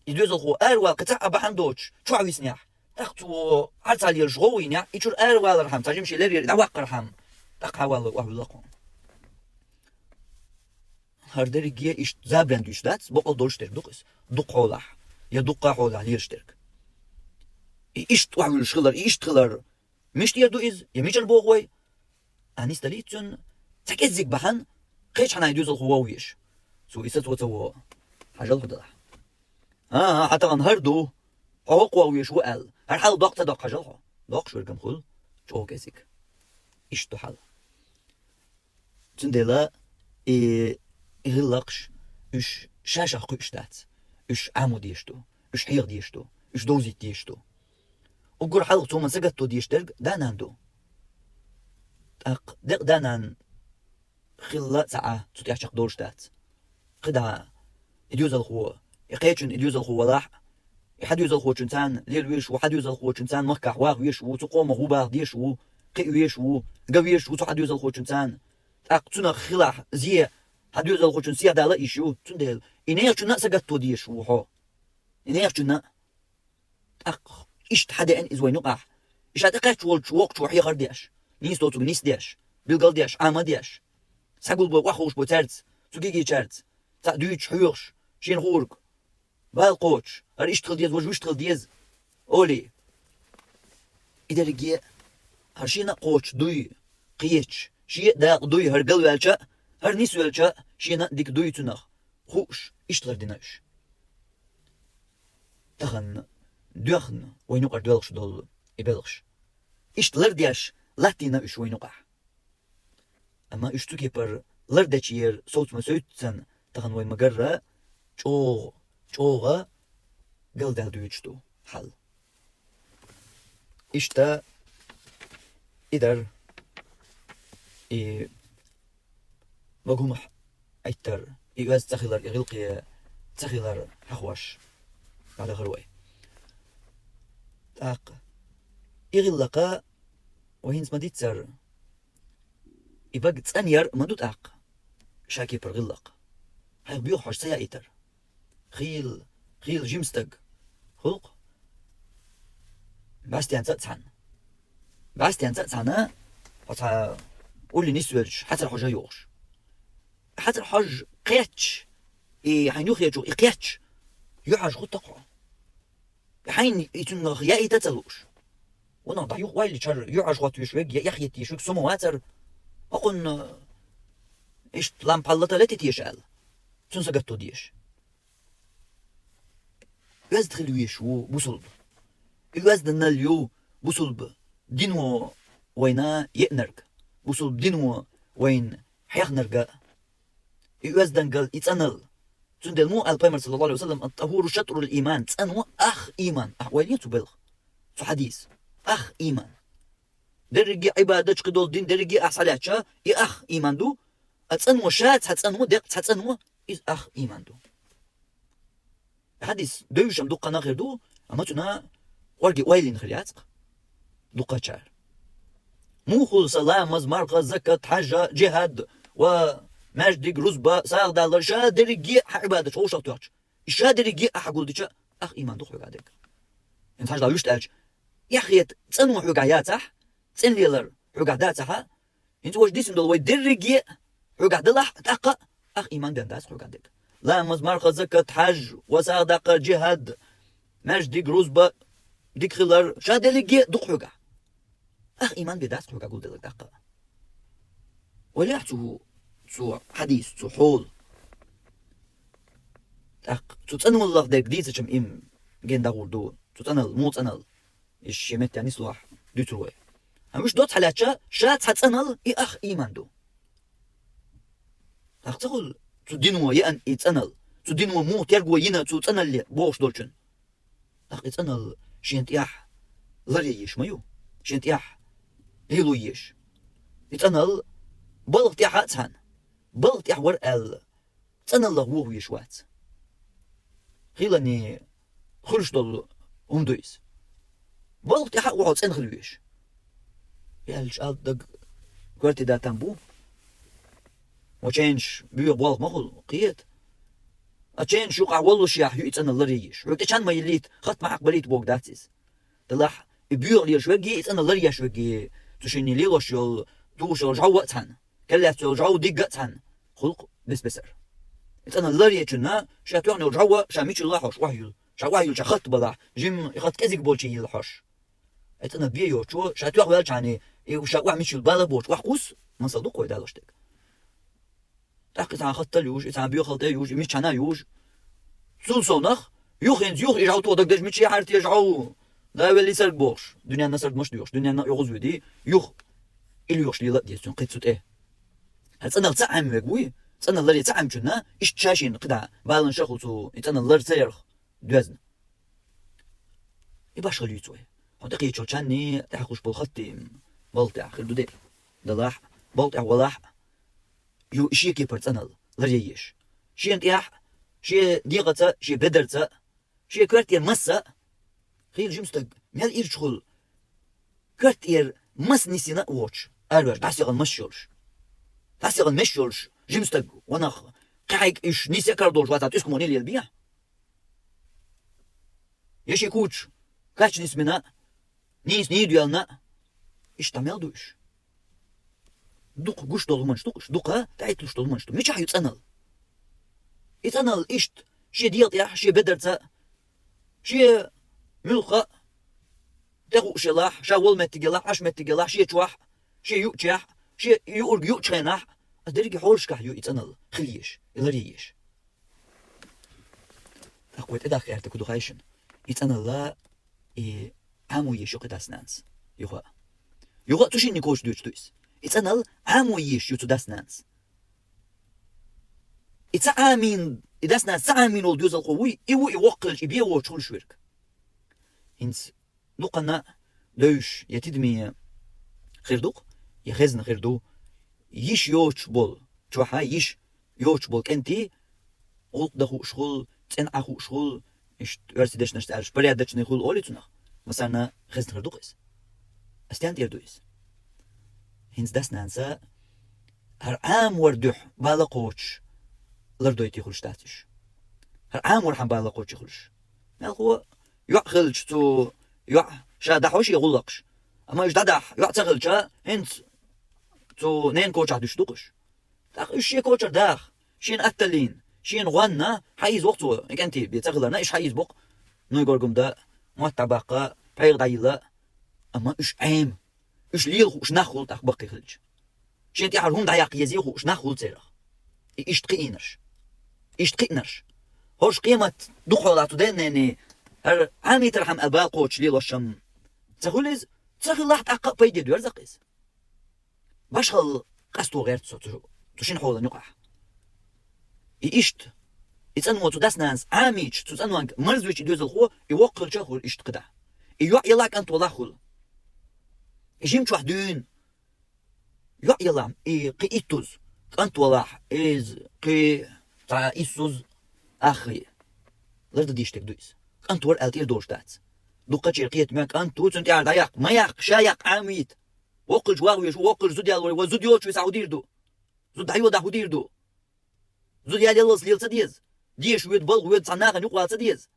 и доьзалхо аравала кхин цхьа а бахьана доцуш, чохь виснехь, тӀаккха цо хьарцахь лелаш гӀовгӀа йинехь, и чуьра аравалархьама, цхьа жимачу леррера дӀаваккхархьама, тӀаккха хьавалло охьавуьлла кхунна. ХӀара дерриге иштта забаран дуьйцуш дац, бакъал долуш дерг ду-кх иза. Дукха хьолахь, я дуккха а хьолахь лелаш дерг. И иштта охьавуьллуш хилар, и иштта хилар, мишта эр ду иза, я мичара боху вай? Ахь нисдалийта цуьнан, цхьа кӀеззиг бахьана, кхечхьана и доьзалхо воввеш. Цо и са цо ца вогӀу. Хьажал хӀун делахь. ХӀан-хӀа, хьан тахана хӀара ду, хьо хӀокху воввеш ву аьлла. ХӀара хьал доккху ца доккху хьажал хьо. Доккхуш верг-м хуьлу, чӀогӀа кӀезиг. Иштта ду хьал. Цундела и, и гӀиллакхаш, уьш ша-шах кхуьуш дац. Уьш Ӏамо дезаш ду, уьш хьеха дезаш ду, уьш довзийта дезаш ду. Уггар хьалха цо ма сагатто дезаш дерг да-нана ду. ТӀаккха декъа да-нана хилла а ца Ӏа, цу тӀехь чекхдолуш дац. КхидӀа, и доьзалхо, и кхечун и доьзалхо валахь а, и хьан доьзалхочун царна лела везаш ву, хьан доьзалхочун царна махкахь ваха везаш ву, цу къомах ву баха дезаш ву, кхиа везаш ву, ган везаш ву цу хьан доьзалхочун царна. ТӀаккха цунах хилахь зе, хьан доьзалхочун сехьа дала а йиш ю, цундела и нехачунна а сагатто дезаш ву хьо. И нехачунна а. ТӀаккха иштта хьадеана иза вайн юкъахь. И ша тӀекхаьчча волчу воккхачо хьехар деш, нийса доцург нисдеш, билгал деш, Ӏама деш, схьагулбой, охьаховшабой цаьрца, цу кегийчаьрца, цхьаъ дуьйцуш, хьоьхуш, шена хуург, бала кхочуш, хӀара иштта хила деза, важа вуьшта хила деза олий. И дерриге а хӀара шена а кхочуш дуй, кхечаш, шен а дакъа дуй, хӀара галваьлча а, хӀара нисвелча а, шена а дика дуй цунах хууш, иштта лардина уьш. Тахана доьхна вайна юкъара доьлхуш долу и белхаш. Иштта лардеш латтийна уьш вайна юкъахь. Амма уьш цу кепара лардечера совцам ма суьйцу санна, тахана вай ма-гарра чӀогӀа, чӀогӀа галдаьлла дуьйцуш ду хьал. Иштта и дара, и бага хӀума Ӏиттар, и оьзда ца хилар, и гӀиллакхе ца хилар хьахош дӀадахара вай. ТӀаккха и гӀиллакх вай хӀинца ма-дийццара, и бага цӀанъяр а ма ду тӀаккха ша кепара гӀиллакх. Хьайх боьха хьожа ца яийтар. Хийла, хийла жима стаг. ХӀуллакх, бӀаьстенца а цхьаьна. БӀаьстенца а цхьаьна, хьо цхьа улле нисвелча, хьацар хьожа йохуш. Хьацар хьожа кхетча, и хьайна юххечух и кхетча, юьхьӀаьржа хӀутту-кх хьо. Хьайна и цуьнга яийта а ца лууш. Ванах дӀа юха ойла йича, юьхьӀаьржа хӀоттавеш верг я эхь йитта езаш верг со ма вацара. ХӀокхунна иштта лам пхьалла тӀе летийта еза аьлла, цунна сагатто дезаш. Оьзда хила везаш ву бусулба. И оьзданал ю бусулба дино вайна еанарг, бусулба дино вайна хьехнарг а. И оьздангалла, и цӀаналла. Цундела муха аьлла Пайхамара, саллаллаху Ӏалайхи ва саллам: «Ат-тахуру шатрул иман», цӀано ах ийман. Ахь ойла е цу белха, цу хьадиса. Ах ийман. Дерриге а Ӏибадаташ, кхидолу дин, дерриге а ахь схьалаьцча, и ах ийман ду, а цӀано ша цхьа цӀано, деккъа цхьа цӀано, иза ах ийман ду. Хьадис девзаш-м дуккха а хир ду, амма цуьнан кӀорге ойла йина хир яц-кх дуккхачара. Муха хуьлу сан ламаз, марха, закат, хьаж, джихӀад ва маьждиг, рузба, сагӀа далар, ша дерриге а хьан Ӏибадаташ вовшах тоьхча, и ша дерриге а ахь гулдича, ах ийман ду-кх хьоьгахь дерг. ХӀинца хьажал вуьшта аьлча, эхь хета цӀано хьоьгахь яцахь, цӀена лелар хьоьгахь дацахь, хӀинца важа дисина долу вай дерриге а хьоьгахь далахь а, тӀаккха а ах ийман бен дац хьоьгахь дерг. Ламаз, марха, закат, хьаж ва сагӀа даккхар, джихӀад, маьждиг, рузба, дика хилар, ша дерриге а ду-кх хьоьгахь. Ах ийман бен дац хьоьгахь гулделларг тӀаккха а. Ойла е цу, цу хьадис, цу хьоло. ТӀаккха цу цӀаналлах дерг дийцича-м и-м ген дагӀур ду. Цу цӀаналла, муха цӀаналла. Иза шен меттехь нислохь дуьйцур вай. Амма уьш доцца хьалаьцча, ша цхьа цӀаналла и ах ийман ду. ТӀаккха ца хуьлу цу дино еана и цӀаналла, цу дино муха терго йина цу цӀаналле бохуш долчун? ТӀаккха и цӀаналла шена тӀехь лар е езаш ма ю, шена тӀехь лело езаш. И цӀаналла балха тӀехь а цхьаьна, балха тӀехь вара аьлла, цӀаналлах вохо везаш вац. Хийлане хуьлуш долу хӀума ду иза. Балха тӀехь а ву хьо цӀена хила везаш. Яьллачу алда даг коьрте датам бу. Ва ченаш боьха болх ма хуьлу, кхета. А ченаш юкъахь воллушехь ю и цӀаналла лар е езаш. Хьоьга тӀе чан ма йиллийта, хатта ма хьакхабалийта бохург дац иза. Делахь, и боьха лелаш верг а, и цӀаналла лар еш верг а, цу шинна лелош йолу, тухуш йолу жӀов а цхьаьна, керлаьцна йолу жӀов дигга а цхьаьна, хӀуллакх бес-бесара. И цӀаналла лар ечунна, ша тоьхна йолу жӀов а ша мичалла хьожуш охьаюьллу, ша охьаюьллучохь хатта балахь, жимма и хатта кӀезиг болчийн йилла хьожуш. И цӀаналла бен йоцучо, ша тоьхна ваьлчахьана, и ша охьа мичалла бала а боцуш, охьакхуссу, масал ду-кх вай далош дерг. ТӀаккха и цхьана хаттал южу, и цхьана боьхалла тӀе южу, и миччахьана южу. Цул совнах, юха хӀинца юха и жӀов тоха дагадеш, мичахь яхьара те жӀов? Да велли сарг бохуш, дуьненна сарг маш доьхуш, дуьненна а оьгӀаз вуьди, юха и лоьхуш лела а деза цуьнан кхин цу тӀе. ХӀара цӀаналла ца Ӏемвег вуй, цӀаналла лар е ца Ӏемчунна, иштта ша шена кхидӀа баланаш а хуьлу цу и цӀаналла лар ца ярах доьзна. И башхалла юьйцу вай. Хьо тӀекхечалчанний тӀаьхьахуш болу хаттий балха тӀехь хир ду де. Далахь, балха тӀехь валахь, ю и шен кепара цӀаналла лар е езаш. Шена тӀехь, шен дегӀаца, шен бедарца, шен коьртера масса, хийла жима стаг мел ирча хуьлу, коьртера мас нисйина а воцуш, араваьлла дӀасаехана мас йолуш. ДӀасаехана мас йолуш, жима стаг, ванах, кхехьайга уьш нисъе а кара долуш вацахь, тӀуьскамо нийлла елабехьа. Я ши куча кач нисмина, нийса нийда йоьллина, иштта мел ду уьш. Дукха гуш долу хӀуманаш ду-кх уьш, дукха тӀаьхьитталуш долу хӀуманаш ду. Мичахь ю цӀаналла? И цӀаналла иштта, шен дегӀа тӀехь, шен бедарца, шен муьлхха а тӀехуъуш елахь, ша волу меттиг елахь, Ӏаш меттиг елахь, шен чохь, шен юучехь, шен юург юучу хенахь, а дерриге хьолашкахь ю и цӀаналла хила езаш, и ларъе езаш. ТӀаккха вай тӀедахка гӀертарг хӀун ду хаьий шуна? И цӀаналла, и Ӏамо езаш ю кхин дас-нанас. Юха а. Юха а цу шинна коча дуьйцуш ду иза. И цӀаналла Ӏамо езаш ю цу дас-нанас. И ца Ӏамийна, и дас-нанас ца Ӏамийна волу доьзалхо вуй, и ву и воккха хилча, и бен воцуш хуьлуш верг. ХӀинца дукханна девзаш я тидаме хир ду-кх, я хезна хир ду, йиш йоцуш болу, чохь а йиш йоцуш болу кӀентий, гӀуллакх дан хууш хуьлу, цӀена Ӏа хууш хуьлу, иштта оьрсийн дешнашца аьлча, порядочный хуьлу олий цунах, массарна хезна хир ду-кх иза. Ас стенна тӀера ду иза? ХӀинца дас-нанас хӀара Ӏаморан дуьхьа бала кхочуш лардойтий хуьлуш дац уьш. ХӀара Ӏаморхьама бала кхочий хуьлуш. Мелхо йоӀ хилча, цу йоӀ ша дахьо шен гӀуллакхаш. Амма уьш дӀадахьа йоӀ ца хилча, хӀинца цу ненан кочахь дуьсуш ду-кх уьш. ТӀаккха уьш шен кочара даха, шена атталлина, шена гӀонна хьаийза воккху цо, и кӀентий бен ца хиларна, уьш хьаийза боккху, нуй горгам дан, мотт дӀабаккха, пхьегӀа дӀайилла, амма уьш Ӏема. Уьш лела хууш нах хуьлу тӀаккха баккхий хилча. Шен тӀаьхьара хӀума дӀаяккха еза хууш нах хуьлу церах. И иштта кхиийнарш. Иштта кхиийнарш. ХӀорш къемат дукха хьолахь цу ден-ненан, хӀара Ӏамийтархьама аьлла бала кхочуш лелош-м ца хуьлу иза, ца хилахь тӀаккха а пайде доьрзу-кх иза. Башхалла къасто гӀерта со цу, цу шина хьолан юкъахь. И иштта, и цӀано цу дас-нанас Ӏамийча, цу цӀанонга марзвича и доьзалхо, и воккха хилча а хуьлу иштта кхидӀа. И йоӀ елахь кӀант валахь хуьлу. И жимчохь дуьйна йоӀ елахь, и кхин иттуза, кӀант валахь, иза кхин цхьа иссуза, аххий. Лардан дийшнарг ду иза. КӀант вара аьлла тӀера долуш дац. Дуккхачеран кхетаме кӀант ву, цунна тӀаьхьара дӀаяккха, ма яккха, ша яккха Ӏамийта. Воккхалча вахвеш ву, воккхалча зуда ял вара, вай зуда йоцуш висахь хӀун дийр ду? Зуда дӀайодахь хӀун дийр ду? Зуда ял яллалц лела ца деза? Деша воьду, балха воьду, цхьана нахана юкъа вала ца деза?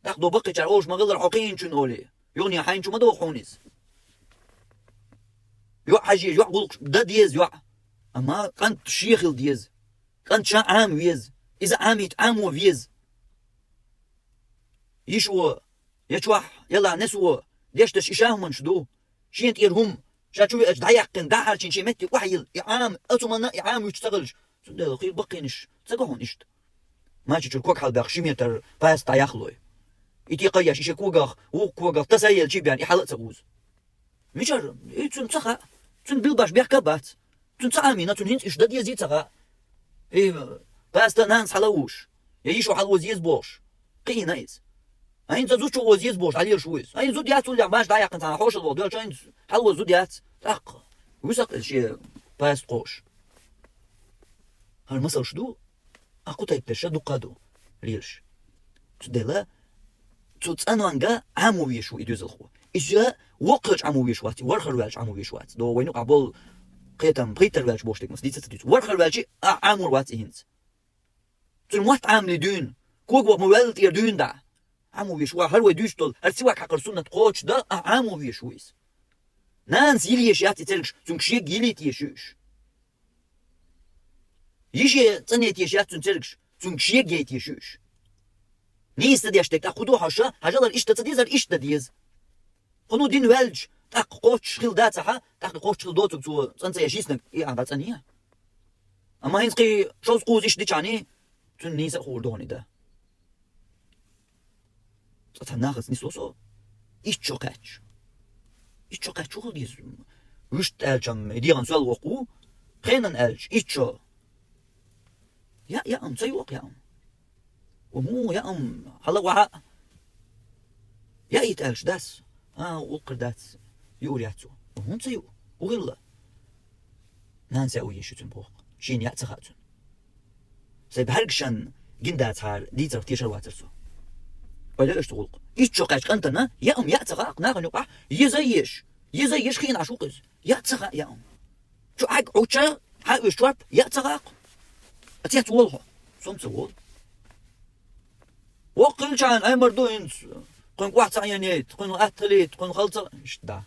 ТӀаккха до баккхийчара олуш ма-хиллара хьо кхиийначунна олий. Юхане хьайначу ма догӀу хьуна иза. ЙоӀ хьажа еза, йоӀ гӀуллакхаш дан деза йоӀ. Амма кӀант шен хила деза. КӀант ша Ӏама веза. Иза Ӏамийта Ӏамо веза. Йиш ву, я чохь, я лан нес ву, деш дерш и ша хӀуманаш ду. Шена тӀера хӀума, ша чу веача дӀаяьккхина, дӀахьарчийна шен меттиг охьайилла, и Ӏама, оцу хӀуманна и Ӏама вуьтуш ца хилча, цундела кхин баккхийнаш ца го хьуна иштта. Мача чуьра ког хьалабаьхна ши метр паста дӀаяхлой. И тӀе кхайеш, и шен когах, вукху когах таса а елчий бен, и хьала а ца узу. Мичара? И цуьнан ца хаьа. Цуьнан билбаш бехк а бац. Цуьнан ца Ӏамийна, цуьнан хӀинца уьш дан дезий ца хаьа. И паста нанас хьала а вуш, я йишо хьалаоза еза бохуш, кхиийна иза. ХӀинца зудчо оза еза бохуш, дӀалелаш ву иза. ХӀинца зуда яц уллехь, маша дӀаяьккхина цхьана хьошалла волу, доьлча хӀинца хьалаоза зуда яц. ТӀаккха вуьсу-кх иза шен паста кхоуш. ХӀара масалш ду, а кху тайпа дерш дуккха а ду лелаш. Цундела цу цӀанонга Ӏамо везаш ву и доьзалхо. Иза воккха хилча Ӏамо везаш вац, и ворхӀар ваьлча Ӏамо везаш вац. До вайна юкъахь болу кхетам пхийттара ваьлча бохуш дерг ма ца дийца. ВорхӀар ваьлча а Ӏамор вац и хӀинца. Цуьнан мотт Ӏамале дуьйна, когах ма ваьлла тӀера дуьйна дӀа. Ӏамо везаш ву, хӀара вай дуьйцуш долу, хӀара сивак хьакхар суннат кхочуш дан а Ӏамо везаш ву иза. Нанас йила езаш яц и цергаш, цуьнга шега йилийта езаш ю уьш. Йише цӀанъяйта езаш яц цуьнан цергаш, цуьнга шега яйта езаш ю уьш. Нийса ца деш дерг тӀаккха хӀун ду хьожуш, хьажал, хӀара иштта ца дезара, иштта дан деза. Кхуьнан дин ваьлча, тӀаккха кхоччуш хилла дац ахьа, тӀаккха кхоччуш хилла доцург цо цӀан ца еш йиснарг и ахьа дӀа цӀан е. Амма хӀинца кхин шовзткъа кхуза иштта дичахьний, цуьнан нийса а хуур ду хьуна и дан. Цкъа цхьана нахаца нисло со. Итт шо кхаьчча. Итт шо кхаьчча хӀун хила деза? Вуьшта аьлча-м, и дегӀан сол воккха ву. Хенан аьлча, итт шо. Яа, яа-м, ца йоккху яа-м. Ва муха яа-м, хьала вахьа. Яийта аьлча дас. А, гӀуллакх хир дац. Юур яц цо. Ва хӀунда ца юу? ХӀун хилла? Нанас яа ву езаш ю цуьнан боху. Шена яа ца хаьа цуьнан. Сайн бӀаьргашна гина дацахьара дийцарх тешар вацара со. Ойла еш цу гӀуллакх. Итт шо кхаьчча кӀантана, яа-м яа ца хаьа, нахана юкъахь, еза а езаш, еза а езаш хиъна Ӏаш ву-кх иза. Яа ца хаьа яа-м. Чу Ӏаг Ӏучча, хьан оьшу чорпа, яа ца хаьа-кх. А цец волу хьо. Со-м ца волу. Воккха хилчахьана, Ӏемар ду хӀинца. Кхуьнга охьа ца Ӏенайта, кхуьнан атта хилийта, кхуьнан хала ца, иштта да.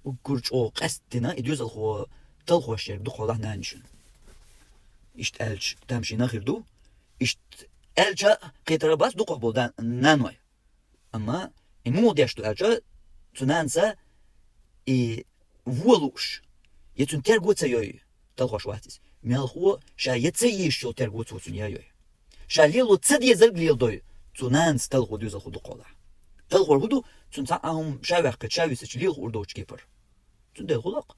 Уггар чӀогӀа къаьсттина и доьзалхо талхош ерг ду хьолахь нанна шуна. Иштта аьлча, тамашийна хир ду, иштта Аьлча, кхетар бац дукхагӀа бола да-, наной. Амма и муха деш ду аьлча, цу нанас и вон лууш, я цунна терго ца йой, талхош вац иза. Мелхо ша я ца езаш йолу терго цо цунна я йой. Ша лело ца дезарг леладой, цу нанас талхо доьзалхо дукхагӀа. Талхор хӀун ду, цунна цхьа а хӀума ша ваьккхича, ша висича лела хуур доцчу кепара. Цундела хӀун лакха?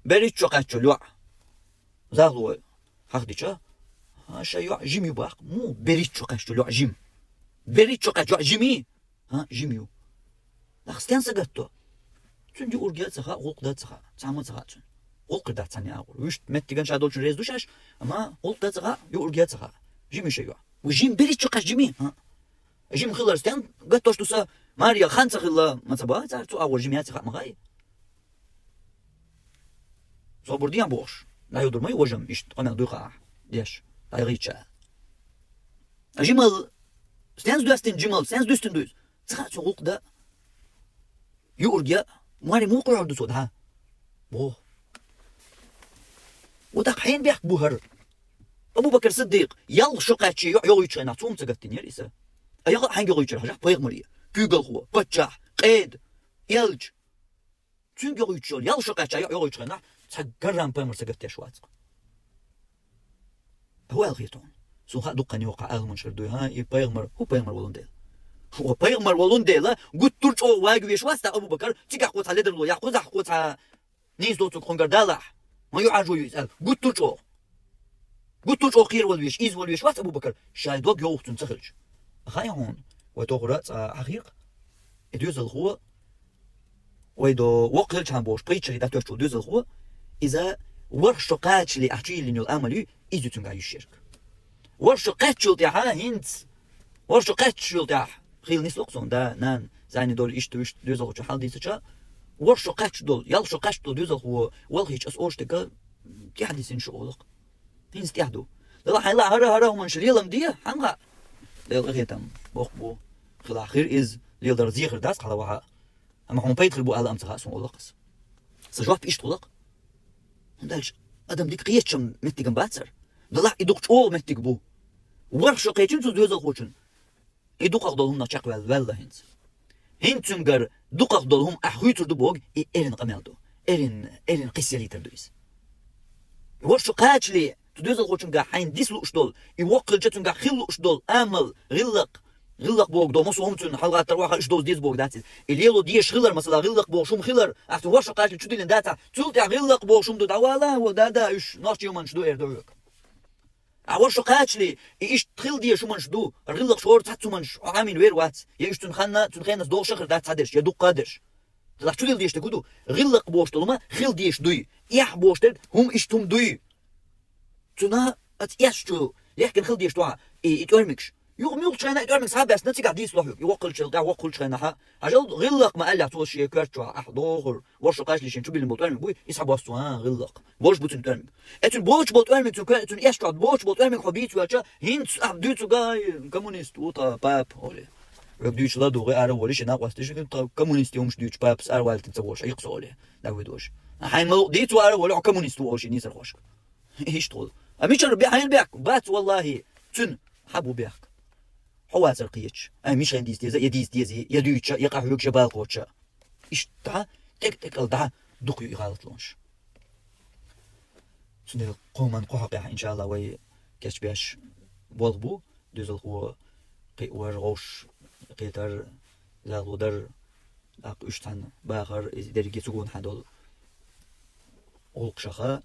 Берриг чу кхаьчча йоӀ. Захло хьахдича, а, шайн йоӀ жима ю баккха. Муха берриг чу кхаьчча йоӀ жима? Берриг чу кхаьчча йоӀ жима ю? А, жима ю. Нах стен сагатто? Цуьнан юург а ца хаьа, гӀуллакх а ца хаьа, цхьа а ца хаьа цуьнан. ГӀуллакх дац цхьанна агӀор. Вуьшта меттиган ша долчун реза ду шаьш, амма гӀуллакх а ца хаьа, юург а ца хаьа. Жима ю шайн йоӀ. Ву жима берриг чу кхаьчча жима ю? А? Жима хилар стен гатдеш ду сан? Мария, хан ца хилла, ма ца баха цара цу агӀор жима яц и хаа ма хаьа. Собар дехьа бохуш, дӀайодур ма ю важа, иштта къамел дуй хаахь, деш, дӀайгӀийча. А жимал, стенца доьстина жимал, стенца дуьстина ду иза? Ца хаьа цо гӀуллакх дан. Юург а, маре муха кхоьхьур ду цо дӀа? Боху. Ва тӀаккха хьенан бехк бу хӀара? Абу-Бакар Сиддикъ, ялх шо кхаьчча йоӀ йогӀуьйтучу хенахь, цо хӀума ца гатдинера иза. А яха а хьаьнга йогӀуьйтура хьажахь пайхамаре, куьйгалхо, паччахь, къеда, элча. Цуьнга йогӀуьйтуш йолу, ялх шо кхаьчча йоӀ йогӀуьйтучу хенахь, цхьа гаррам пайхамар ца гатдеш вац-кх. ХӀун аьлла хета хьуна? Суна хаьа дуккха йоккха Ӏаламонаш хир дуй, хӀан, и пайхамар, хӀун пайхамар волун дела? Ва пайхамар волун дела, гуттар а чӀогӀа вагавеш вац-кх Абу-Бакар, цигахь кхо цхьа ледарло яхь, кхузахь кхо цхьа нийса доцург хӀунгара далахь, ма юьхьӀаьржо ю иза аьлла, гуттар а чӀогӀа. Гуттар а чӀогӀа кхеравала везаш, изавала везаш вац Абу-Бакар, шайн дог йовха цунна ца хилча. Хаьий хьуна, вай тохара а цкъа хьахийра, и доьзалхо, вай до воккха хилчхьана бохуш, пхийтта шаре дӀатоьттуш волу доьзалхо, иза ворхӀ шо кхачале ахь чу йиллина йолу амал ю, иза ю цуьнгахь йиш ерг. ВорхӀ шо кхаьччул тӀаьхьа хӀинца, ворхӀ шо кхаьччул тӀаьхьа хила нисло-кх суна, да, нана, зӀене долу иштта, вуьшта доьзалхочун хьал дийцича, ворхӀ шо кхаьчча долу, ялх шо кхаьчча долу доьзалхо, валхийча аса оша дерг тӀаьхьа дисина шу олу-кх. ХӀинца тӀаьхьа ду. Дала хьайла хӀара-хӀара хӀуманаш лелам де, хьан хаьа? Делан къинхетам боккха бу. Хилахь хир иза, леладар зехар дац хьала вахьа. Амма хьуна пайда хир бу ала ам ца хаьа суна олу-кх аса. Сан жоп иштта хуьлу-кх. ХӀунда аьлча адам дика кхетачам меттиган бацара. Далахь и дукха чӀогӀа меттиг бу. ВорхӀ шо кхечун цу доьзалхочун. И дукхах долу хӀуманах чекхваьлла ваьлла хӀинца. ХӀинца цуьнгара дукхах долу хӀума ахь хуьйцур ду боху, и эрна къамел ду. Эрна, эрна кхиссалийтар ду иза. ВорхӀ шо кхачале, цу доьзалхочуьнгахь хьайна диса лууш долу, и воккха хилча цуьнгахь хила лууш долу амал, гӀиллакх, гӀиллакх боху до, массо хӀума цуьнан хьалагӀаттар ваха, уьш довза деза боху дац иза. И лело дезаш хилар, масала, гӀиллакх боху хӀума хилар, ахь цу ворхӀ шо кхачале чу диллина дацахь, цул тӀаьхьа гӀиллакх боху хӀума ду, дӀавала, ва да-да, уьш нохчийн хӀуманаш ду эр ду хьоьга. Ахь ворхӀ шо кхачале, и иштта хила дезаш хӀуманаш ду, гӀиллакхаш хӀора цхьацца хӀуманаш хьо Ӏамийна вер вац, я уьш цуьнан ханна, цуьнан хенас догӀуш а хир дац цхьадерш, я дуккха а дерш. Делахь чу дилла дезаш дерг хӀун ду? ГӀиллакх бохуш долу хӀума хила дезаш дуй, эхь бохуш дерг хӀума иштта хӀума дуй. Цуьнан аца эшчу лехкина хила дезаш ду хьан и, и тӀоьрмигаш. Юха муьлххачу хенахь и тӀоьрмиг схьа а баьстина, цигахь дийца лохьуьйту, и воккха хилча, тӀаьхьа воккха хилчу хенахь, хьажал, гӀиллакх ма аьллехь, цо шен коьрта чохь ахь дохур, ворхӀ шо кхачале шен чу биллина болу тӀоьрмиг буй, и схьабосс цо, а, гӀиллакх. Божа бу цуьнан тӀоьрмиг. Э, цуьнан бохуш болу тӀоьрмиг, цуьнан ко-, цуьнан эшчохь бохуш болу тӀоьрмиг хьо бийца воьлча, хӀинца ахь дуьйцу гай, коммунист ву тхан папа, олий. Вега дуьйцу ладугӀу, ара волий, шен накъостий, шен тхан коммунист юмаш дуьйцу папас ара валийтина ца волуш, айкх со, олий. Дагвид волуш. Хьайн ма дийцу ара волий, хьо коммунист ву, олий, шен нийсархошка. Иштта хуьлу. А мичара бе-, хьайна бехк? Бац, валлахӀи, цуьнан хьан бу бехк? Хьо вацар кхеташ. Ай, мишхайна дийца деза, я дийца деза, я дуьйцуча, я къахьоьгуш, я бала кхочуш. Иштта дӀа, тӀекӀ-тӀекӀал дӀа, дукха ю и гӀалатлонаш. Цундела кхуман кху хьокъехь, иншалла, вай кечбеш болх бу, доьзалхо кхиавар, гӀовш кхетар, захло дар, тӀаккха уьш цхьаьна бахар, иза дерриге цу гонахьа долу гӀуллакхашха.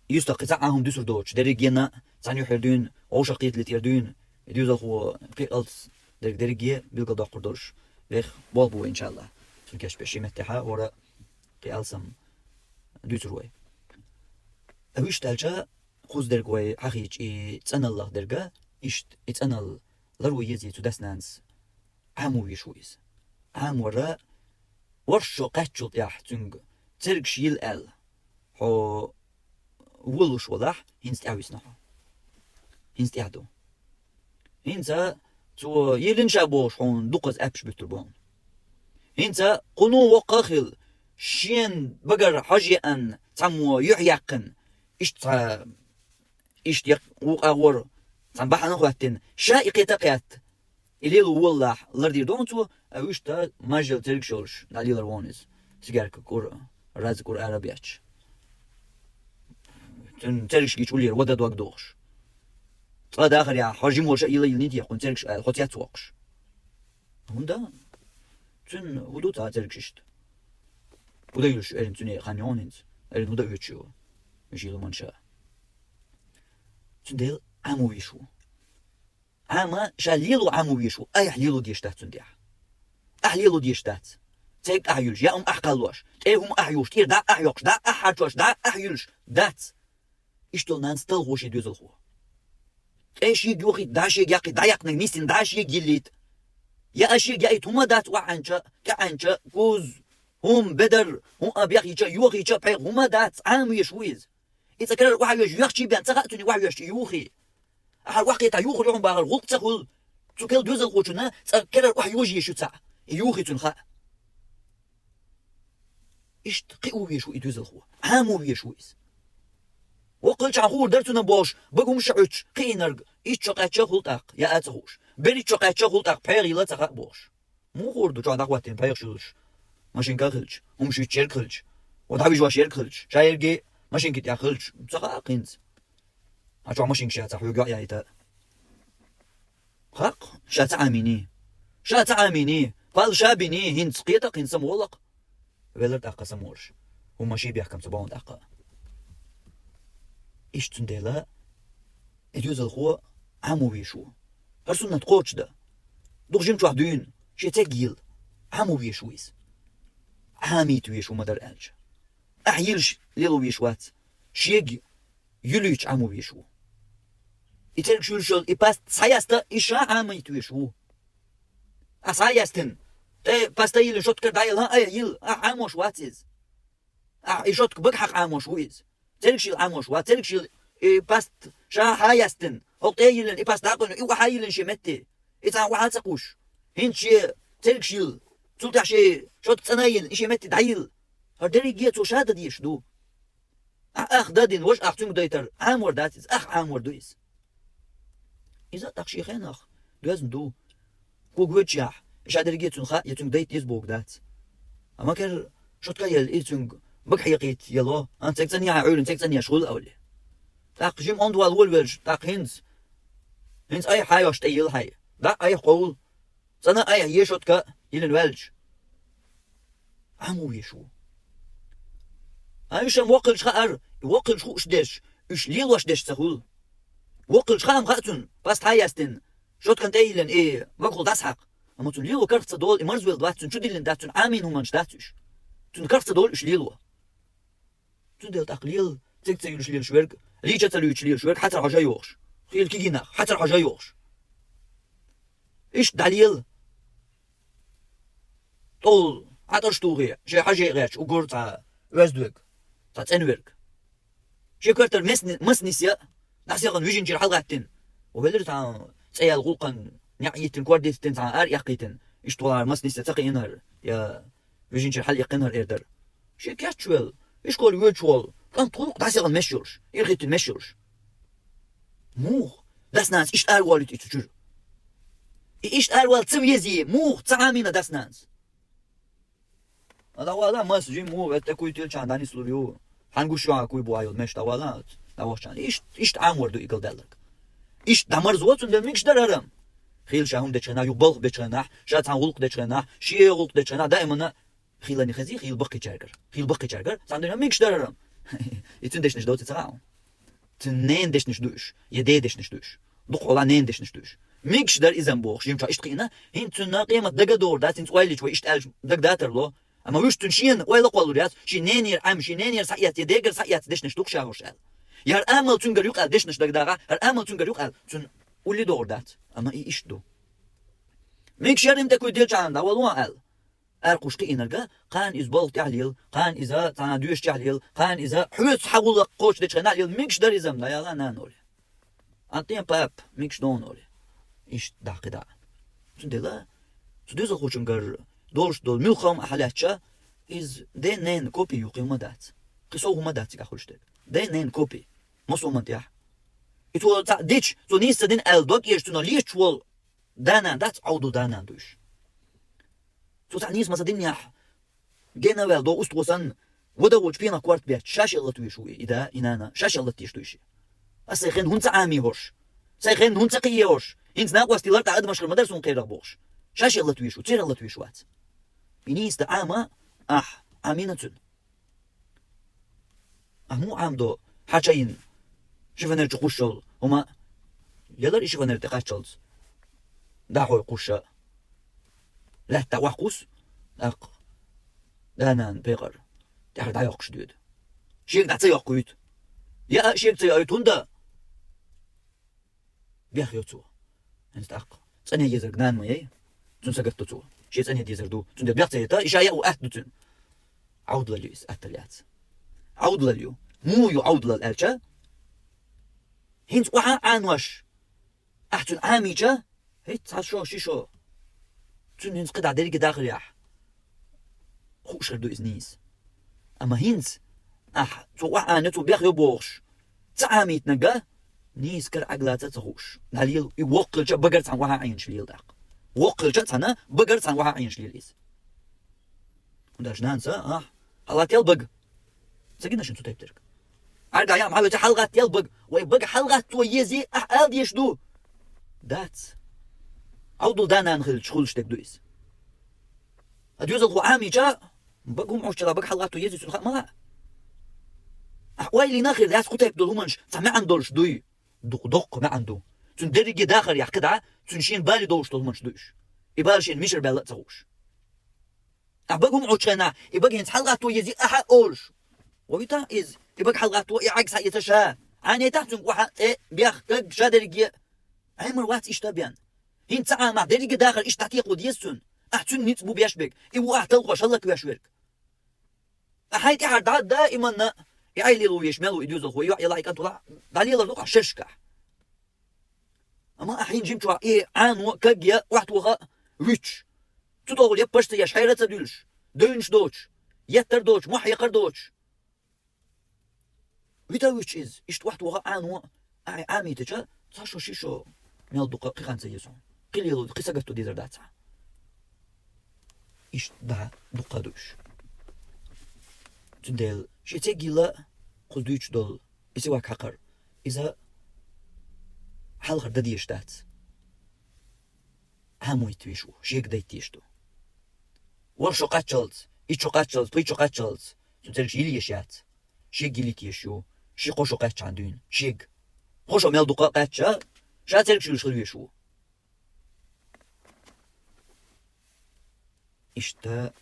Юьстах кхин цхьа а хӀума дуьсур доцуш, дерригена цхьана юьхьера дуьйна, вовшах кхетале тӀера дуьйна, и доьзалхо кхиалц дерг дерриге билгалдоккхур долуш, вех болх бу вай, иншалла. Цуьнан кечбеш и меттехьа вара кхин алсам дуьйцур вай. Вуьшта аьлча, кхуза дерг вай хьахийча, и цӀаналлах дерга, иштта и цӀаналла лар ву езий цу дас-нанас Ӏамо веш ву иза. Ӏамор а, ворхӀ шо кхаьччул тӀаьхьа цуьнга цергаш йила аьлла, хьо волуш валахь, хӀинца тӀаьхьа висна хьо. ХӀинца тӀаьхьа ду. ХӀинца цо йиллина ша бохуш хьуна дукхаза аьппаш буьттур бу хьуна. ХӀинца кхуно воккха а хилла, шен багара хьожа еана цхьаммо юьхь яьккхина, иштта цхьа иштта яккха вукъа гӀора, цхьан бахьана хӀоттина, ша и кхета а кхетта, и лело волалахь, лардийр доху цо, а вуьшта мажжал цергаш йолуш, дӀалелар вон иза. Сигарка кӀур, раза кӀур ара беча. Цуьнан цергаш гича уллера вада дог дохуш. Цкъа дахарехь, хьо жима волуш а йила йилнийн техьа, хӀун цергаш ала, хьо цец воккхуш. ХӀунда? Цуьнан хӀун ду цхьа цергаш иштта? ХӀун дан йолуш, эрна цуьне хан йогӀун хӀинца. Эрна хӀун дан оьцуш ю? Жила манша. Цундела Ӏамо веш ву. Ӏама ша лело Ӏамо веш ву, айхьа лело деш дац цунна тӀехь. Ахьа лело деш дац. Церг ахьа юьлуш, яа хӀума ахьа кхаллош, тӀе хӀума ахьа юхуш, тӀера дӀа ахьа йоккхуш, дӀа ахьа хьарчош, дӀа ахьа юьлуш. Дац. Иштта йолу нанас талхо шен доьзалхо. ТӀе шега йохийта, дӀа шега яккхийта, дӀаяккхинарг нисдина, дӀа шега йиллийта. Яа шега яийта хӀума дац, охьаьнча, тӀеӀаьнча, куз, хӀума, бедар, хӀун а бехийча, йохийча, пхьегӀа хӀума дац, Ӏама веш ву иза. И цкъа керара охьа а йоьжуш, йохчий бен ца хаьа цуьнан охьа а йоьжуш и юххе. Ахьа охьакхетахь юхур ю хьуна бахар гӀуллакх ца хуьлу. Цу кел доьзалхочунна цкъа керара охьа йожа езаш ю цхьаъ. И юххе цуьнан хаьа. Иштта кхио веш ву и доьзалхо. Ӏамо веш ву иза. Воккхалчахьа хуур дара цунна бохуш, бага хӀума ша Ӏуьттуш, кхиийнарг, итт шо кхаьчча а хуьлу тӀаккха, яа а ца хууш. Бер итт шо кхаьчча а хуьлу тӀаккха, пхьегӀа йилла ца хаьа бохуш. Муха хуур ду чохь дӀахӀоттийна пхьегӀаш йолуш, машинка а хилча, хӀумаш юьттуш ерг а хилча, вон дӀавижош ерг а хилча, ша ерриге машинка тӀехь хилча, ца хаьа хӀинца. Хьан чохь машинка ша ца хьоьгу йоӀ яйта? Хаккха, ша ца Ӏамийний? Ша ца Ӏамийний? Пал ша биний, хӀинца кхета а хӀинца самаволакха. Велар тӀаккха самаволуш. ХӀумма ший бехкам ца бохьун тӀаккха. Иштта цундела и доьзалхо Ӏамо веш ву. ХӀара суннат кхочушдан. Дукха жимчохь дуьйна, шен церг йилла. Ӏамо веш ву иза. Ӏамийта веш ву ма-дарра аьлча. Ахьа йилаш лело веш вац. Шега юьлуьйтуш Ӏамо веш ву. И цергаш юьлуш йолу и паст схьаяста, и ша Ӏамийта веш ву. Ахьа схьаястина, тӀе паста йиллина шоткара дӀайилла, хӀан, айхьа йилла, ахьа Ӏамош вац иза. Ахьа и шотка бага хьакха Ӏамош ву иза. Цергаш йилла Ӏамош вац, цергаш йилла и паст ша хьаястина, хӀокху тӀе йиллина и паст дӀакъевлина, и охьа йиллина шен метте. И цхьа охьа ца кхуьуш. ХӀинца шен цергаш йилла, цул тӀаьхьа шен шотка цӀана а йина, и шен метте дӀайилла. ХӀара дерриге цо ша дан дезаш ду. Ахьа ах дан дина, важа ах цуьнга дайтар Ӏамор дац иза, ах Ӏамор ду иза. Иза а тӀаккха шен хенах доьзна ду. Кога воьдучехь, ша дерриге цунна хаьа, я цуьнга дайта деза бохург дац. Амма кер шотка а елла, и цуьнга бага хьекхийта ело, хӀан, церг цӀанъяхьа Ӏуьйранна, церг цӀанъеш хуьлу авле. ТӀаккха жима онда вала волавелча, тӀаккха хӀинца, хӀинца айхьа хьайош тӀе йилла хьай. ДӀа айхьа кховла. ЦӀана айхьа ешотка йиллина ваьлча, Ӏамо веш ву. Ткъа уьш-м воккхалчу хаьара, и воккхалчу хууш дерш, уьш лелош дерш ца хуьлу. Воккхалчу хаам хаьа цунна, паст хьаястина, шоткана тӀе а йиллина, и вагахула дӀасахьакха. Амма цунна лело карах ца долу, и марзвелла дац, цунна чу диллина дац, цунна Ӏамийна хӀуманаш дац уьш. Цунна карах ца долу уьш лело. Цундела тӀаккха лела, церг ца юьлуш лелаш верг, лийча а ца луьйчуш лелаш верг, хьацар хьожа йохуш. Хийла кигийнах, хьацар хьожа йохуш. Иштта дӀалела. ТӀовла, Ӏатарш тухий, шайн хьажа гӀерташ, уггар цхьа оьзда верг, цхьа цӀена верг. Шен коьртара мес-, мас нисъян, дӀасехана вижинчуьра хьалагӀаьттина. Ву велира цхьа цӀе яьлла гӀуллакхан неӀ йиттина, кор диттина, цхьа ара эккхийтина. Иштта валахьара мас нисъян ца кхиънара, я вижинчуьра хьалаэккхинара эр дара. Шен кечвелла, ишколе воьдуш волу, кӀант гӀуллакх дӀасехана меш йолуш, ирхиттина меш йолуш. Муха? Дас-нанас иштта араволуьйту и цу чуьра. И иштта аравала ца везий, муха ца Ӏамийна дас-нанас? ДӀавала, маса жима ву, ветта куй тилчахьана дӀанислур ю. Хьан гуш йоӀа куй бу йолу меш дӀавала, дӀавахчана. Иштта, иштта Ӏамор ду и галдаьлларг. Иштта дӀамарзо цундела мегаш дара хӀара-м. Хийла ша хӀума дечу хенахь, юха балха бечу хенахь, ша цхьана гӀуллакх дечу хенахь, шен гӀуллакх дечу хенахь, даимана Хийлани хези, хийла баккхийчаьргара. Хийла баккхийчаьргара, цхьана дуьйна мегаш дара хӀара-м. И цуьнан дешнаш доций ца хаьа хьуна? Цуьнан ненан дешнаш ду уьш, я ден дешнаш ду уьш. Дукха хьолахь ненан дешнаш ду уьш. Мегаш дара иза-м бохуш, жимчохь иштта кхиъна, хӀинца цуьнан къемат дага а догӀур дац, хӀинца ойла йича вай иштта аьлча дага датарло. Амма вуьш цуьнан шена ойла а кхоллур яц, шен ненера Ӏема, шен ненера схьаэцна, я дегара схьаэцна дешнаш ду-кх ша хӀорш аьлла. Я хӀара амал цуьнгара юкъаьлла дешнаш дага дагӀахь, хӀара амал цуьнгара юкъаьлла, цуьнан улли догӀур дац. Амма и иштта ду. Мегаш яра-м тӀе куй тилчахьана дӀавала ван аьлла. Аьркхуш кхиънарг, кхана иза балха тӀехь лела, кхана иза цхьана доьшучехь лела, кхана иза хьоьца хьан гӀуллакх кхочушдечу хенахь лела, мегаш дара иза-м, дӀаяла нана олий. Антем пап, мегаш ду хьуна олий. Иштта дӀа кхидӀа. Цундела, цу доьзалхочуьнгара долуш долу муьлхха а хьалаьцча, иза ден-ненан копи ю, кхин хӀума дац. Кхин сов хӀума дац цигахь хуьлуш дерг. Ден-ненан копи. Массо а хӀуманна тӀехь. И цо цхьаъ дича, цо нийса ца дина аьлла дог эш цунах леташ волу да-нана дац, Ӏовдал да-нана ду уьш. Цо цхьаъ нийса ма ца динехь, гена ваьлла догӀу уст санна, вада волчу пенах корта бетташ, шаьш а латвеш ву и да, и нана, шаьш а латдеш ду и ши. Ас сайн хенна хӀунда ца Ӏамий хӀорш? Сайн хенна хӀунда ца кхиий хӀорш? ХӀинца накъостий лар тӀе адамаш хир ма дара суна кхерах бохуш. Шаьш а латвеш ву, церан латвеш вац. И нийса да Ӏама, ахь Ӏамийна цуьнан. Ахь муха Ӏамдо, хьан чайна, шифоньер чу кхуссуш йолу хӀума, ялар и шифоньер тӀе кхаччалц, дӀахьой кхуша, лаьтта охьакхус, тӀаккха да-нана пекъар тӀаьхьара дӀайоккхуш доьду. Шега дӀа ца йоккхуьйту. Я а шега ца йоуьйту, хӀунда? Бех йо цо. ХӀинца тӀаккха цӀане езарг нана ма яй. Цунна сагатдо цо. Шен цӀане дезар ду. Цундела бех ца йита, и ша яа ву атта ду цуьнан. Ӏовдалал ю иза, аттал яц. Ӏовдалал ю. Муха ю Ӏовдалал аьлча, хӀинца охьа а Ӏанош, ахь цуьнан Ӏамийча, хӀетта цхьа шо, ши шо. Цуьнан хӀинца кхидӀа дерриге дахарехь хууш хир ду иза нийса. Амма хӀинца ахь цо охьа Ӏано, цо бех йо бохуш, ца Ӏамийтинарг нийса кара Ӏаглаца а ца хууш, дӀалела, и воккха хилча а багара цхьаьна охьа Ӏенаш лела тӀаккха. Воккха хилча а цхьаьна багара цхьаьна охьа Ӏенаш лела иза. ХӀунда аьлча нанас, ахь, хьалагӀаттаял бага. Ца гина шуна цу тайпа дерг? Ӏаргахь яа ма хьан веза, хьалагӀаттаял бага. Вай бага хьалагӀатто езий ахь ала дезаш ду? Дац. Ӏовдал да-нана хилча хуьлуш дерг ду иза. Ткъа доьзалхо Ӏамийча, бага хӀума Ӏоччалла бага хьалагӀатто езий цуьнан хаа ма лаьа. Ахь ойла йина хир дац, кху тайпа долу хӀуманаш цхьа маьӀна долуш дуй? Дукха доккха маьӀна ду. Цуьнан дерриге дахарехь кхидӀа, цуьнан шена бале долуш долу хӀуманаш ду уьш. И бала шена мичара баьлла а ца хууш. Ахь бага хӀума Ӏоччу хенахь, и бага хӀинца хьалагӀатто езий ахьа а олуш. Вовита иза, и бага хьалагӀатто, и Ӏаг схьаэца ша. Ӏанайтахь цуьнга охьа тӀе, бех, каг, ша дерриге. Ӏемар вац иштта бен. ХӀинца ца Ӏамахь, дерриге дахар иштта дӀатекхо деза цунна. Ахь цуьнан ницкъ бу беш берг. И ву ахь талхош, хӀаллаквеш верг. Ахь хьайн тӀаьхьара дӀа даиманна, и Ӏай лело веш мел ву и доьзалхо, и йоӀ елахь, и кӀант валахь, дӀалелар ду-кх ахь шершкахь. Амма ахь хӀинца жимчохь и Ӏано а, каг я, охьатоха а вуьтуш. Цу тӀехула яппаш а ца еш, хьера а ца дуьллуш, девнаш доцуш, еттар доцуш, мохь яккхар доцуш. Вита вуьтуш иза, иштта охьатоха а Ӏано а, ахь и Ӏамийтича, цхьа шо, ши шо мел дукха кхин хан ца еза хьуна. Кхин лело, кхин сагатто дезар дац хьан. Иштта дӀа дуккха а ду уьш. Цундела шен цигахь йилла кхуза дуьйцуш долу и сивак хьакхар, иза хьалхара дан дезаш дац. Ӏамойтта веш ву, шега дайта дезаш ду. ВорхӀ шо кхаччалц, итт шо кхаччалц, пхийтта шо кхаччалц, цуьнан цергаш йила езаш яц. Шега йилийта езаш ю, ши-кхо шо кхаьччахьана дуьйна, шега. Кхо шо мел дукха а кхаьчча, ша цергаш юьллуш хила веш ву. Иштта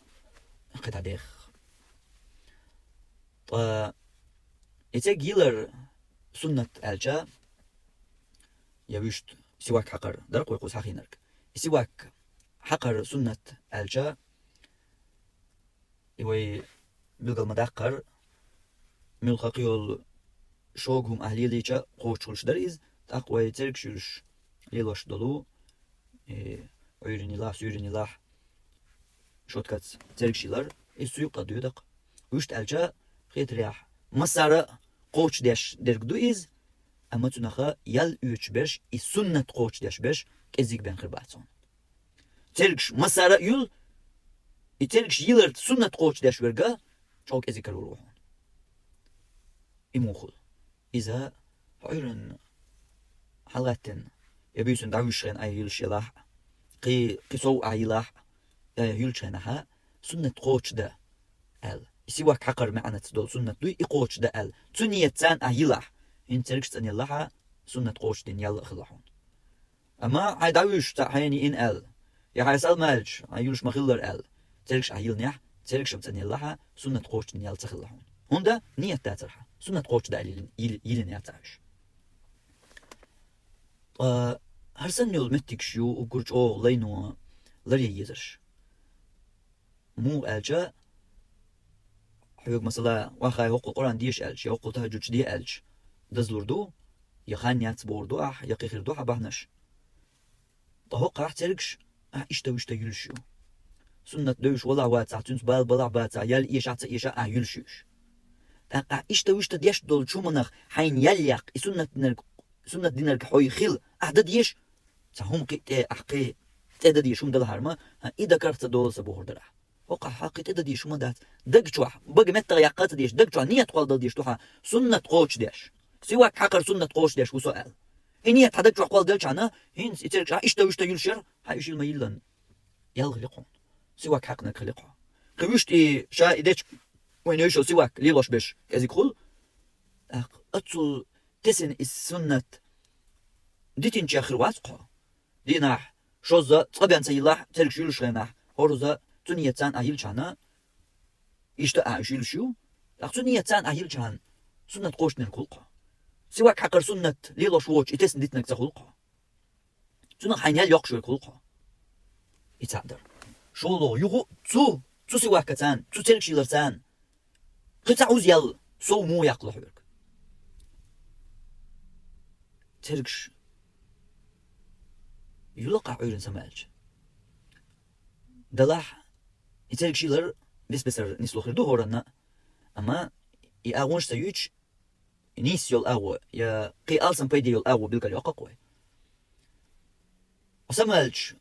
кхидӀа дех. Ткъа и цигахь йилар суннат аьлча, я вуьшта сивак хьакхар дара кхуза хьахийнарг. И сивак хьакхар суннат аьлча, и вай билгал ма-даккхара, муьлхха кхин йолу шога хӀума ахь лелийча кхочуш хуьлуш дара иза, тӀаккха вай цергаш юьллуш лелош долу, и, Ӏуьйранна йилахь, суьйранна йилахь, шоткаца цергаш йилар, иза цу юкъа доьду-кх. Вуьшта аьлча, хетарехь, массара а кхочушдеш дерг ду иза, амма цунах ял оьцуш берш, и суннат кхочушдеш берш кӀеззиг бен хир бац хьуна. Цергаш массара а юьллу, и цергаш йиларца суннат кхочушдеш верг а чӀогӀа кӀезиг карор ву хьуна. И муха хуьлу? Иза хьо Ӏуьйранна хьалагӀаьттина, я буьйсанна дӀавуьжучу хенахь ахь юьллуш елахь а, кхин, кхин сов ахь йилахь а, я, я юьллучу хенахь а суннат кхочушдан аьлла. И сивак хьакхар маьӀнаца долу суннат дуй, и кхочушдан аьлла. Цу ниятца ахь йилахь, хӀинца цергаш цӀанъеллахь а, суннат кхочушдина ял а хилла хьуна. Амма хьайн дӀавуьжуш цхьаъ хьайна йина аьлла, я хьайн салам аьлча, хьайн юьллуш ма-хиллара аьлла, цергаш ахь йиланехь, цергаш-м цӀанъеллахь а, суннат кхочушдина ял ца хилла хьуна. ХӀунда? Ният дацархьама, суннат кхочушдан аьлла йилина, йилина яц ахь уьш. Ткъа хӀара санна йолу меттигаш ю уггар чӀогӀа лайно ларъян езарш. Муха аьлча, хьоьга, масала, охьахаий хӀокхул Къуръан деша аьлча, я хӀокхул тахӀажжуд де аьлча, дазлур ду, я хан яц бохур ду ахь, я кхин хир ду хьан бахьанаш. Ткъа хӀокхахь цергаш ахь иштта-вуьшта юьллуш ю. Суннат девзаш валахь а вацахь, цуьнца бала балахь а бацахь, ял эшахь а ца эшахь а ахь юьллуш ю уьш. ТӀаккха ахь иштта-вуьшта деш долчу хӀуманах хьайна ял яккха, и суннат динарг суннат динарг хьой хила, ахь дан дезаш, цхьа хӀума кхин тӀе, ахь кхин тӀе дан дезаш хӀума далахьара ма, хьан и дан карах ца долу сан бохур дара ахь. ХӀокхахь хьан кхин тӀе дан дезаш хӀума дац. Даг чохь, бага меттах яккха а ца дезаш, даг чохь ният кхолла дала дезаш ду хьан, суннат кхочушдеш. Сивак хьакхар суннат кхочушдеш ву со аьлла. И ният хьан даг чохь кхолла делчахьана, хӀинца и цергаш ахь иштта-вуьшта юьлуш яра, хьан уьш йила ма-йиллан, ял хили кхуна. Сивак хьаькхнарг хили кхо. Кхин вуьшта и ша и дечу вайн йойшалла сивак лелош берш кӀезиг хула. ТӀаккха оццул тесина и суннат дитинчех хир вац кхо. Дийнахь, шозза, цкъа бен ца йиллахь, цергаш юьллуш хенахь, хӀорза, цу ният царна ахь йиллачхьана, иштта а уьш юьллуш ю. ТӀаккха цу ният царна ахь йиллачхьана, суннат кхочушдинарг хула кхо. Сивак хьакхар суннат лелош воцуш, и тесна дитинарг ца хула кхо. Цунах хьайна ял йоккхуш верг хула кхо. И цхьаъ дара. ШолгӀа, юха цу, цу сивакаца, цу цергаш йилларца, кхин цхьа уза ял, сов муха яккхало хьоьга. Цергаш юла-кх ахь Ӏуьйранна самаваьлча. Делахь, и цергаш йиллар бес-бесара нисло хир ду хӀоранна, амма и агӀонаш ца юьйцуш, и нийса йолу агӀо, я кхин алсам пайде йолу агӀо билгалйоккху-кх вай. Хьо самаваьлча,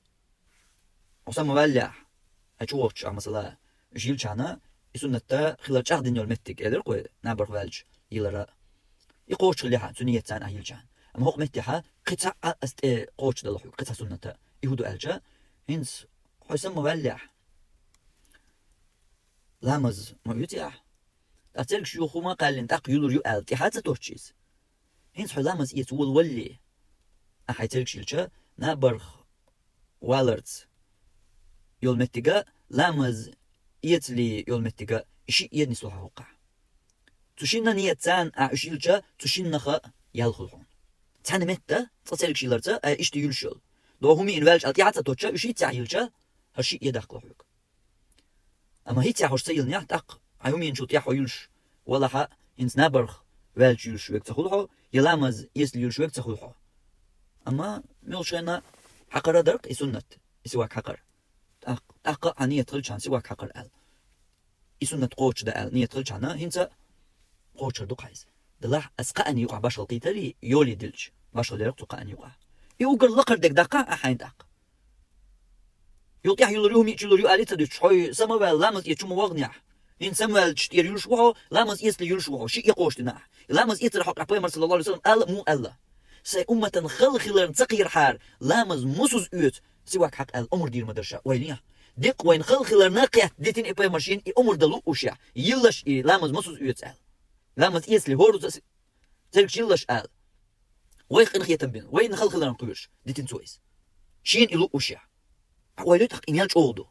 хьо самаваьллехь, хьайн чу вахча, масала, уьш йиллачхьана, и суннатта хилар чӀагӀдина йолу меттиг элира-кх вай, набарх ваьлча йиллара. И кхочуш хилла хьан, цу ният царна ахь йиллачхьана. Амма хӀокху меттехьа кхин цхьаъ а ас тӀе кхочушдала хьоьга, кхин цхьа суннат а. И хӀун ду аьлча, хӀинца хьо самаваьллехь, ламаз ма оьцу ахь. Ткъа цергаш юха хӀума а кхаьллина, тӀаккха юлур ю аьлла, тӀаьхьа ца тотчу иза. ХӀинца хьо ламаз эца волавалале, ахь хьайн цергаш йиллича, набарх валарца йолу меттига, ламаз эцале йолу меттига, и шиъ а нисло хьан хӀокхахь. Цу шинна ният царна ахь уьш йиллича, цу шиннах а ял хуьлу хьуна. Цхьана метта, цкъа цергаш йилларца, ай иштта юьллуш йолу. ДогӀу хӀума йина ваьлча, ал тӀаьхьа ца тотча, уьш хӀинца а йиллича, хӀара шиъ а даккхало хьоьга. Амма хӀинца хьо уьш ца йиллинехь, тӀаккха хьайн хӀума йинчул тӀаьхьа хьо юьллуш валахь а, хӀинца набарх ваьлча юьллуш верг ца хуьлу хьо, я ламаз эцале юьллуш верг ца хуьлу хьо. Амма муьлххачу хенахь хьакхар а дара-кх и суннат, и сивак хьакхар. ТӀаккха, тӀаккха а хьан ният хилчхьана сивак хьакхар аьлла, и суннат кхочушдан аьлла ният хилчхьана, хӀинца а кхочур ду-кх хьан иза. Делахь ас кхаанна юкъахь башхалла кхийтарий, йоле дилча, башхалла яра-кх цу кхаанна юкъахь. И уггар лакхара дерг даккхахьа ахь хьайна тӀаккха. Юха тӀаьхьа юлур ю, хӀума йича юлур ю алий ца дуьтуш, хьо самаваьлла, ламаз эца чу ма ваханехь. ХӀинца самаваьлча тӀера юлуш ву хьо, ламаз эцале юлуш ву хьо, шиъ а кхочушдина ахь. И ламаз эцаран хьокъехь Пайхамар, саллаллаху Ӏалайхи ва саллам, аьлла а ма аьлла. Сайн умматан хала хиларна ца кхерахьара, ламаз мосазза оьцу, сивак хьакха аьлла, омра дийр ма дара ша, вайнехь. Деккъа вайна хала хиларна кхетта дитина и Пайхамар шена и омра дан луъушехь, йиллаш и ламаз мосазза оьцу аьлла. Ламаз эцале хӀорза а цергаш йиллаш аьлла. Вайх къинхетам бина, вайна хала хиларна кхоьруш, дитина цо иза. Шена и луъушехь. Ахь ойла йой тӀаккха и мел чӀогӀа ду.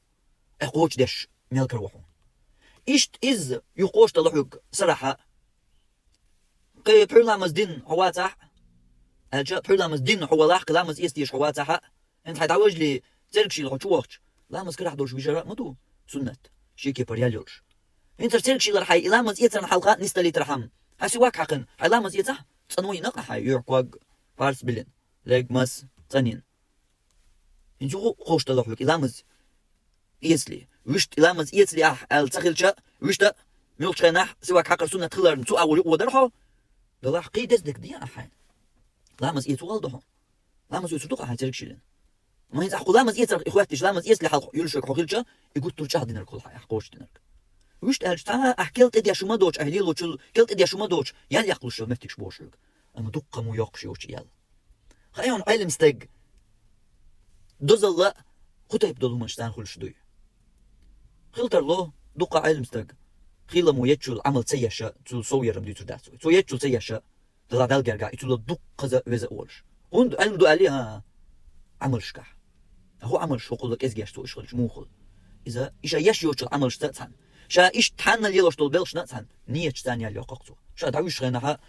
Ахь кхочушдеш мел кара ву хьуна. Иштта иза юха кхочушдала хьоьга сарахьа. Кхин пхьуьйр ламаз дина хьо вацахь а, аьлча, пхьуьйр ламаз дина хьо валахь, кхин ламаз эца дезаш хьо вацахь а, хӀинца хьайн дӀаважале, цергаш йилла хьо чу вахча, ламаз карахь долуш вижар а ма ду, суннат, шен кепара ял йолуш. ХӀинца цергаш йилар хьайн и ламаз эцарна хьалха нисдалийтархьама, хьан сивак хьаькхна, хьайн ламаз эцахь, цӀано йина-кх ахь хьайн юьхь ког, парз биллина, лерг, мас цӀанйина. ХӀинца юха кхочушдала хьоьга и ламаз эцале. Вуьшта и ламаз эцале ахь аьлла ца хилча, вуьшта муьлххачу хенахь сивак хьакхар суннат хиларна цу агӀор юкъа вадар хьо, делахь кхин деза дерг де ахь хьайна. Ламаз эца ву гӀала ду хьуна. Ламаз оьцур ду-кх ахь хьайн цергаш йиллина. Ма хӀинца ахь кху ламаз эцарх и хоьттуш, ламаз эцале хьалха юьллуш верг хьо хилча, и гуттар а чӀагӀдинарг хуьлу хьан, ахь кхочушдинарг. Вуьшта аьлча, цхьа а ахь кел тӀедеш хӀума доцуш, ахь лелочул кел тӀедеш хӀума доцуш, ял яккхалуш йолу меттигаш бохуш хьоьга. Амма дуккха а ма йоккхуш йоцу ял. Хаьий хьуна, Ӏелам стаг дозалла хӀун тайпа долу хӀуманаш царна хуьлуш дуй? Хила тарло, дуккха а Ӏелам стаг хийламо еччул Ӏамал ца еш а, цул сов ярам дуьйцур дац вай. Цо еччул ца еш а, Дала Далла гергахь, и цул дуккхаза веза а волуш. ХӀунда Ӏилма ду аьллий, хӀан? Ӏамалшкахь. ХӀун Ӏамалш хӀокхул кӀезиг еш цо уьш хилча муха хуьлу? Иза, и ша еш йоцчул Ӏамалшца а цхьаьна, ша иштта хьанна лелош долу белхашна а цхьаьна, нияташ царна ял йоккху-кх цо. Ша дӀавуьжучу хенахь а,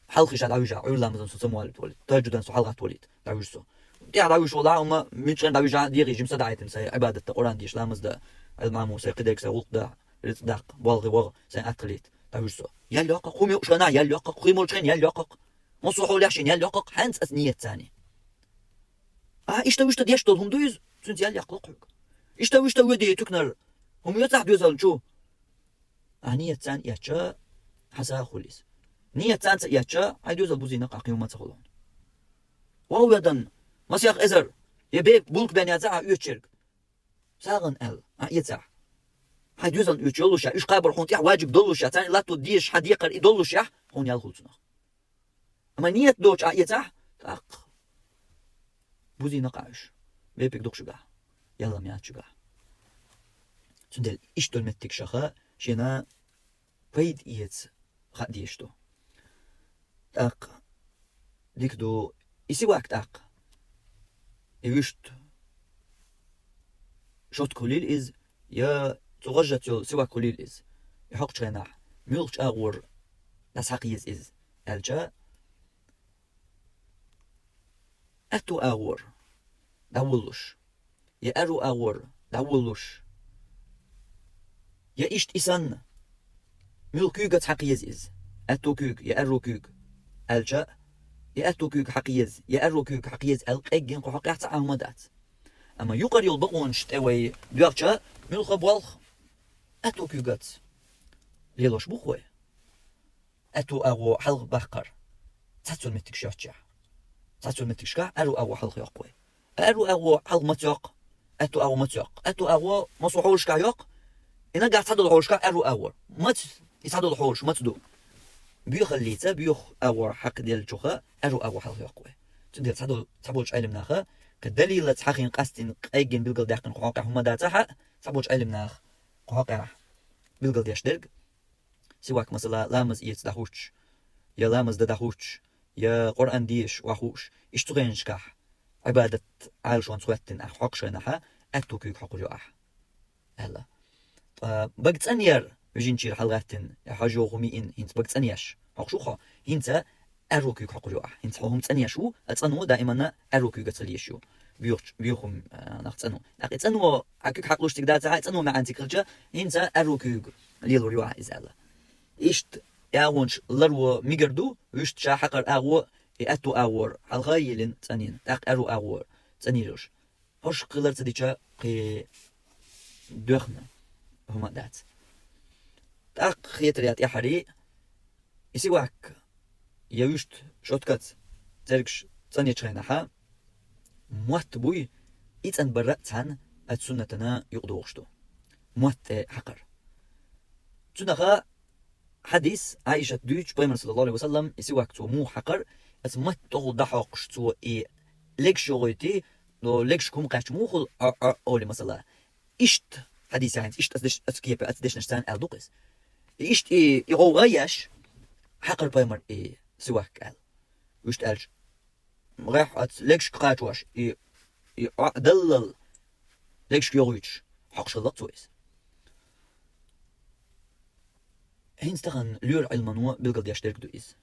хьалхе ша дӀавуьжахь, Ӏуьйр ламазан со ца ма валийта волийта, тахӀажжудан со хьалагӀатта волийта, дӀавуьжу со. ТӀаьхьа дӀавуьжуш волахь а, хӀумма, муьлххачу хенахь дӀавуьжахь а, дегӀе жимма са даӀийтина сайн Ӏибадатта, Къуръан деша, ламаз дан, Ӏилма Ӏамо, сайн кхидерг, сайн гӀуллакх дан, рицкъ даккха, болх бан, сайн атта хилийта, дӀавуьжу со. Ял йоккху-кх, хӀума юкъуш хенахь ял йоккху-кх, хи молчу хенахь ял йоккху-кх, массо а хьолехь шена ял йоккху-кх, хьаьнца аса ният царний. А, иштта-вуьшта деш долу хӀума ду иза, цуьнца ял яккхало-кх хьоьга. Иштта-вуьшта воьдий туьканара, хӀума йоцахь доьзална чу? Ахь ният царна эцча, хьан сагӀа хуьлу иза. Ният царна ца эцча, хьайн доьзал бузийна-кх ахь, кхин хӀума ца хуьлу хьуна. Вау, ядан, масех эзар, я бек булк бен яца а оьчерг. Сагъан ал, а яца. Хьай дюзан оьч йолуша, уьш кхабар хьун тӀехь ваджиб долуша, царна латто деш, хьан декхар и долуша, хьун ял хул цунах. Амма ниет доцу а яца, тӀаккха бузина къа уьш. Бепиг дукхашуга. Ялла мячуга. Цундел иштта меттиг шаха, шена пайда эца хаа деш ду. ТӀаккха дика ду, и сивак тӀаккха. И вуьшта шотка хуьлийла иза, я цу гӀажжаца йолу сивак хуьлийла иза. И хьокхучу хенахь, муьлхачу агӀор дӀасхьакхаеза иза, аьлча, аьтту агӀор дӀавуллуш, я аьрру агӀор дӀавуллуш, я иштта и санна, муьлха куьйгаца хьакхаеза иза, аьтту куьйга, я аьрру куьйга, аьлча, я аьтту куьйга хьакхаеза, я аьрру куьйга хьакхаеза аьлла къеггина кху хьокъехь цхьа а хӀума дац. Амма юкъара йолу бакъонаш тӀе вай доьлхча, муьлха болх аьтту куьйгаца лелош бу-кх вай. Аьтту агӀо хьалха баккхар цхьацца меттигаш йоцчехь. Цхьацца меттигашкахь аьрру агӀо хьалха йоккху вай. Аьрру агӀо хьалха маца йоккху, аьтту агӀо маца йоккху. Аьтту агӀо массо а хьолашкахь йоккху, и наггахь цхьадолу хьолашкахь аьрру агӀор. Маца, и цхьадолу хьолаш маца ду? Боьхаллица, боьха агӀор хьакхаделлачуха аьрру агӀо хьалха йоккху вай. Цундела цхьадолу, цхьаболчу Ӏелимнаха, кхин далилаца хьахийна къастийна къеггина билгалдаьккхина кху хьокъехь хӀума дацахь а, цхьаболчу Ӏелимнаха кху хьокъехь билгалдеш дерг, сивак, масала, ламаз эца дӀахӀуттуш, я ламаз дан дӀахӀуттуш, я Къуръан деша охьахууш, иштта цу хенашкахь Ӏибадат Ӏалашонца хӀоьттина ахь хьокхучу хенахь, аьтту куьйга хьокхур ю ахь, аьлла. Ткъа бага цӀанъяр вижинчуьра хьалагӀаьттина, я хьожа йогӀу хӀума йиъна, хӀинца бага цӀанъеш хьокхуш ву хьо, хӀинца аьрру куьйга хьокхур ю ахь. ХӀинца хьо хӀума цӀанъеш ву, а цӀано даиманна аьрру куьйгаца хила езаш ю. Боьхачу, боьха хӀума, а, нах цӀано. ТӀаккха и цӀано хьан куьг хьакхалуш цига дацахь а, и цӀано маьӀна цига хилча, хӀинца аьрру куьйга лелор ю ахь иза аьлла. Иштта агӀонаш ларво мегар ду, вуьшта ша хьакхара агӀо, и аьтту агӀор хьалха а йиллина цӀанйина, тӀаккха аьрру агӀор цӀанйоьлуш. ХӀорш хилар ца дича, кхин доьхна хӀума а дац. ТӀаккха хетарехь тӀаьхьарий, и сивак я вуьшта шоткаца цергаш цӀанъечу хенахь, мотт буй, и цӀанбар а цхьаьна оцу суннатана юкъадогӀуш ду. Мотт тӀе хьакхар. Цунаха хьадис, Ӏайшат дуьйцу, Пайхамар, саллаллаху Ӏалайхи ва саллам, и сивак цо муха хьакхар, оцу мотт тӀехула дӀахьокхуш цо и легаш йогӀуьйтий, но легашка хӀума кхаьчча муха хуьлу, а, а, олий, масала. Иштта хьадис яхьинца, иштта аса деш-, аса кепе, аса дешнаш царна аьлла ду-кх иза. И иштта и, и гӀовгӀа еш, хьакхар Пайхамар и сивак аьлла. Вуьшта аьлча, гӀехь оцу легашка кхачош, и, и Ӏо а даллал легашка йогӀуьйтуш, хьокхуш хилла-кх цо иза. ХӀинца тахана лоьру Ӏилмано билгалдеш дерг ду иза.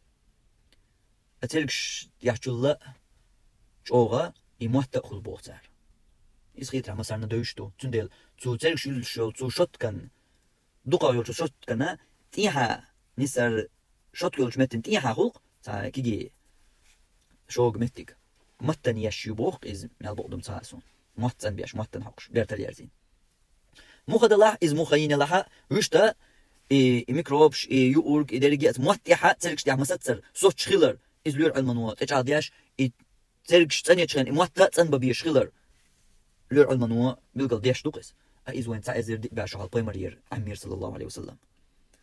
А цергаш яхьчулла чӀогӀа и мотт а хуьлу боху цара. Иза хетарехь массарна девзаш ду. Цундела цу цергаш юьллуш йолу цу шоткан, дукха йолчу шоткана тӀехьа, нисар шотка йолчу меттана тӀехьа хуьлу-кх цхьа кегий шога меттиг. Маттана еш ю боху иза, мел бакъдам ца хаьа суна. Мотт цӀанбеш, маттана хьокхуш, бертал ерзийна. Муха делахь, иза муха йина елахь а, вуьшта и, и микробаш, и юург, и дерриге а мотт тӀехь а цергаш тӀехь масаццара соцуш хилар, иза лоьру Ӏилмано тӀечӀагӀдеш, и цергаш цӀанъечу хенахь и мотт а цӀанбан безаш хилар лоьру Ӏилмано билгалдеш ду-кх иза. А иза вайн цхьа эзар диъ бӀе шо хьалха Пайхамарера Ӏаммера, саллаллаху Ӏалайхи ва саллам.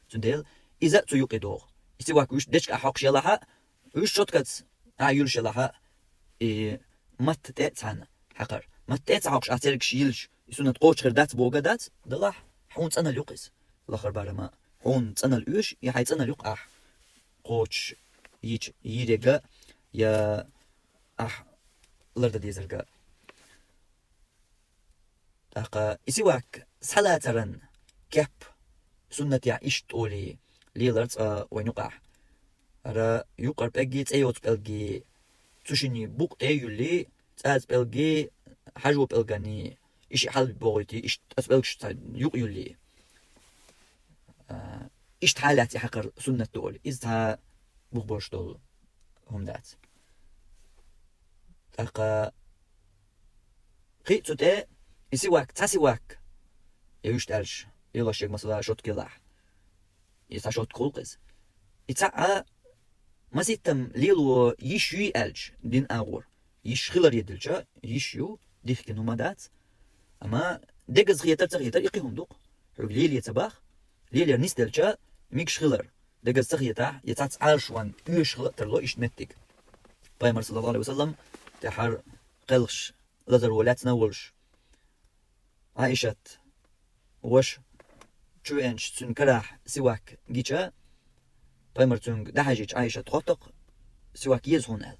Цундела иза а цу юкъе догӀу. И сивак вуьшта дечкъа хьокхуш елахь а, вуьшта шоткаца а юьллуш елахь а, и матта тӀе а цхьаьна хьакхар. Матта тӀе а ца хьокхуш ахь цергаш йиллича, и суннат кхочуш хир дац бохург дац, делахь, хьуна цӀаналла ю-кх иза. Лахара барам а хьуна цӀаналла оьшу, и хьайн цӀаналла ю-кх ахь кхочуш йича йийриг а, я ахь лардан дезарг а. ТӀаккха и сивак схьалацаран кеп суннатехь иштта олий лелар цкъа вайн юкъахь. ХӀара юкъара пӀелггий, цӀе йоцу пӀелггий цу шиннан букъа тӀе а юьллий, цӀаза пӀелггий, хьажо пӀелганий, и шиъ хьалабогӀуьйтий, иштта оцу пӀелгаш цхьа юкъа юьллий. А, иштта хьалаьцна и хьакхар суннат ду олий, иза цхьа бухболуш долу хӀума дац. ТӀаккха кхин а цу тӀе и сивак, цхьа сивак, я вуьшта аьлча, лелош ерг, масала, шотка елахь, и цхьа шотка хуьлу-кх иза. И цхьаъ а масийттам лело йиш юй аьлча динан агӀор, Йиш хилар е делча, йиш ю, дихкин хӀума дац. Амма дегаза хетар, ца хетар, и кхин хӀума ду-кх. Хьога лелае ца бах, лелаяр нисделча, мегаш хилар. Дегаза ца хетахь, е цхьацца Ӏалашван, оьшуш хила а тарлу иштта меттиг. Пайхамар, саллаллаху Ӏалайхи ва саллам, тӀехьара кхелхаш лазар волаьцна а волуш, Ӏайшат ваша чу веанчу цуьнан карахь сивак гича, пайхамар цуьнга дӀахьаьжча, Ӏайшат хотту-кх, сивак еза хьуна аьлла.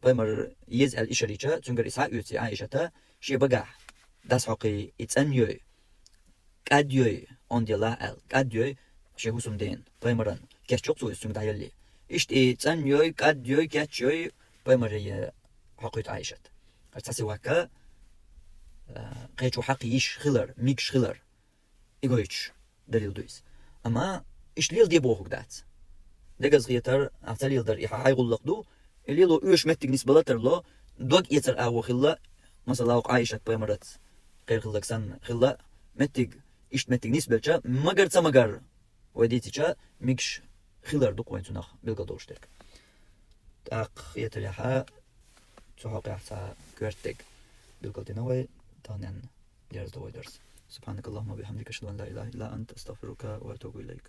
Пайхамар еза аьлла ишар йича, цуьнгара и схьа а оьций Ӏайшата, шен багахь дӀасахьокхий, и цӀанйой, кӀадйой, онда елахь аьлла, кӀадйой шен хӀусамдена, пайхамаран, кечйо-кх цо иза цуьнга дӀаеллий. Иштта и цӀанйой, кӀадйой, кечйой, пайхамаре хьокхуьйту Ӏайшат. Хьара цхьа сивак а, кхечо хьакха йиш хилар, мегаш хилар, и гойтуш далил ду иза. Амма иштта леладе бохург дац. Дегаза хетар, ахь ца леладар, и хьан хьайн гӀуллакх ду, и лело оьшуш меттиг нисбала а тарло, дог эцар агӀо хилла, масала, вокху Ӏайшат пайхамарца кхера хилларг санна хилла, меттиг, иштта меттиг нисбелча, магар ца магар, вай дийцича, мегаш хилар ду-кх вайн цунах билгалдолуш дерг. ТӀаккха хетарехь, цу хьокъехь цхьа коьртаниг билгалдина вай, таханенна дерзадо вай дарс. سبحانك اللهم وبحمدك، أشهد أن لا إله إلا أنت، أستغفرك وأتوب إليك.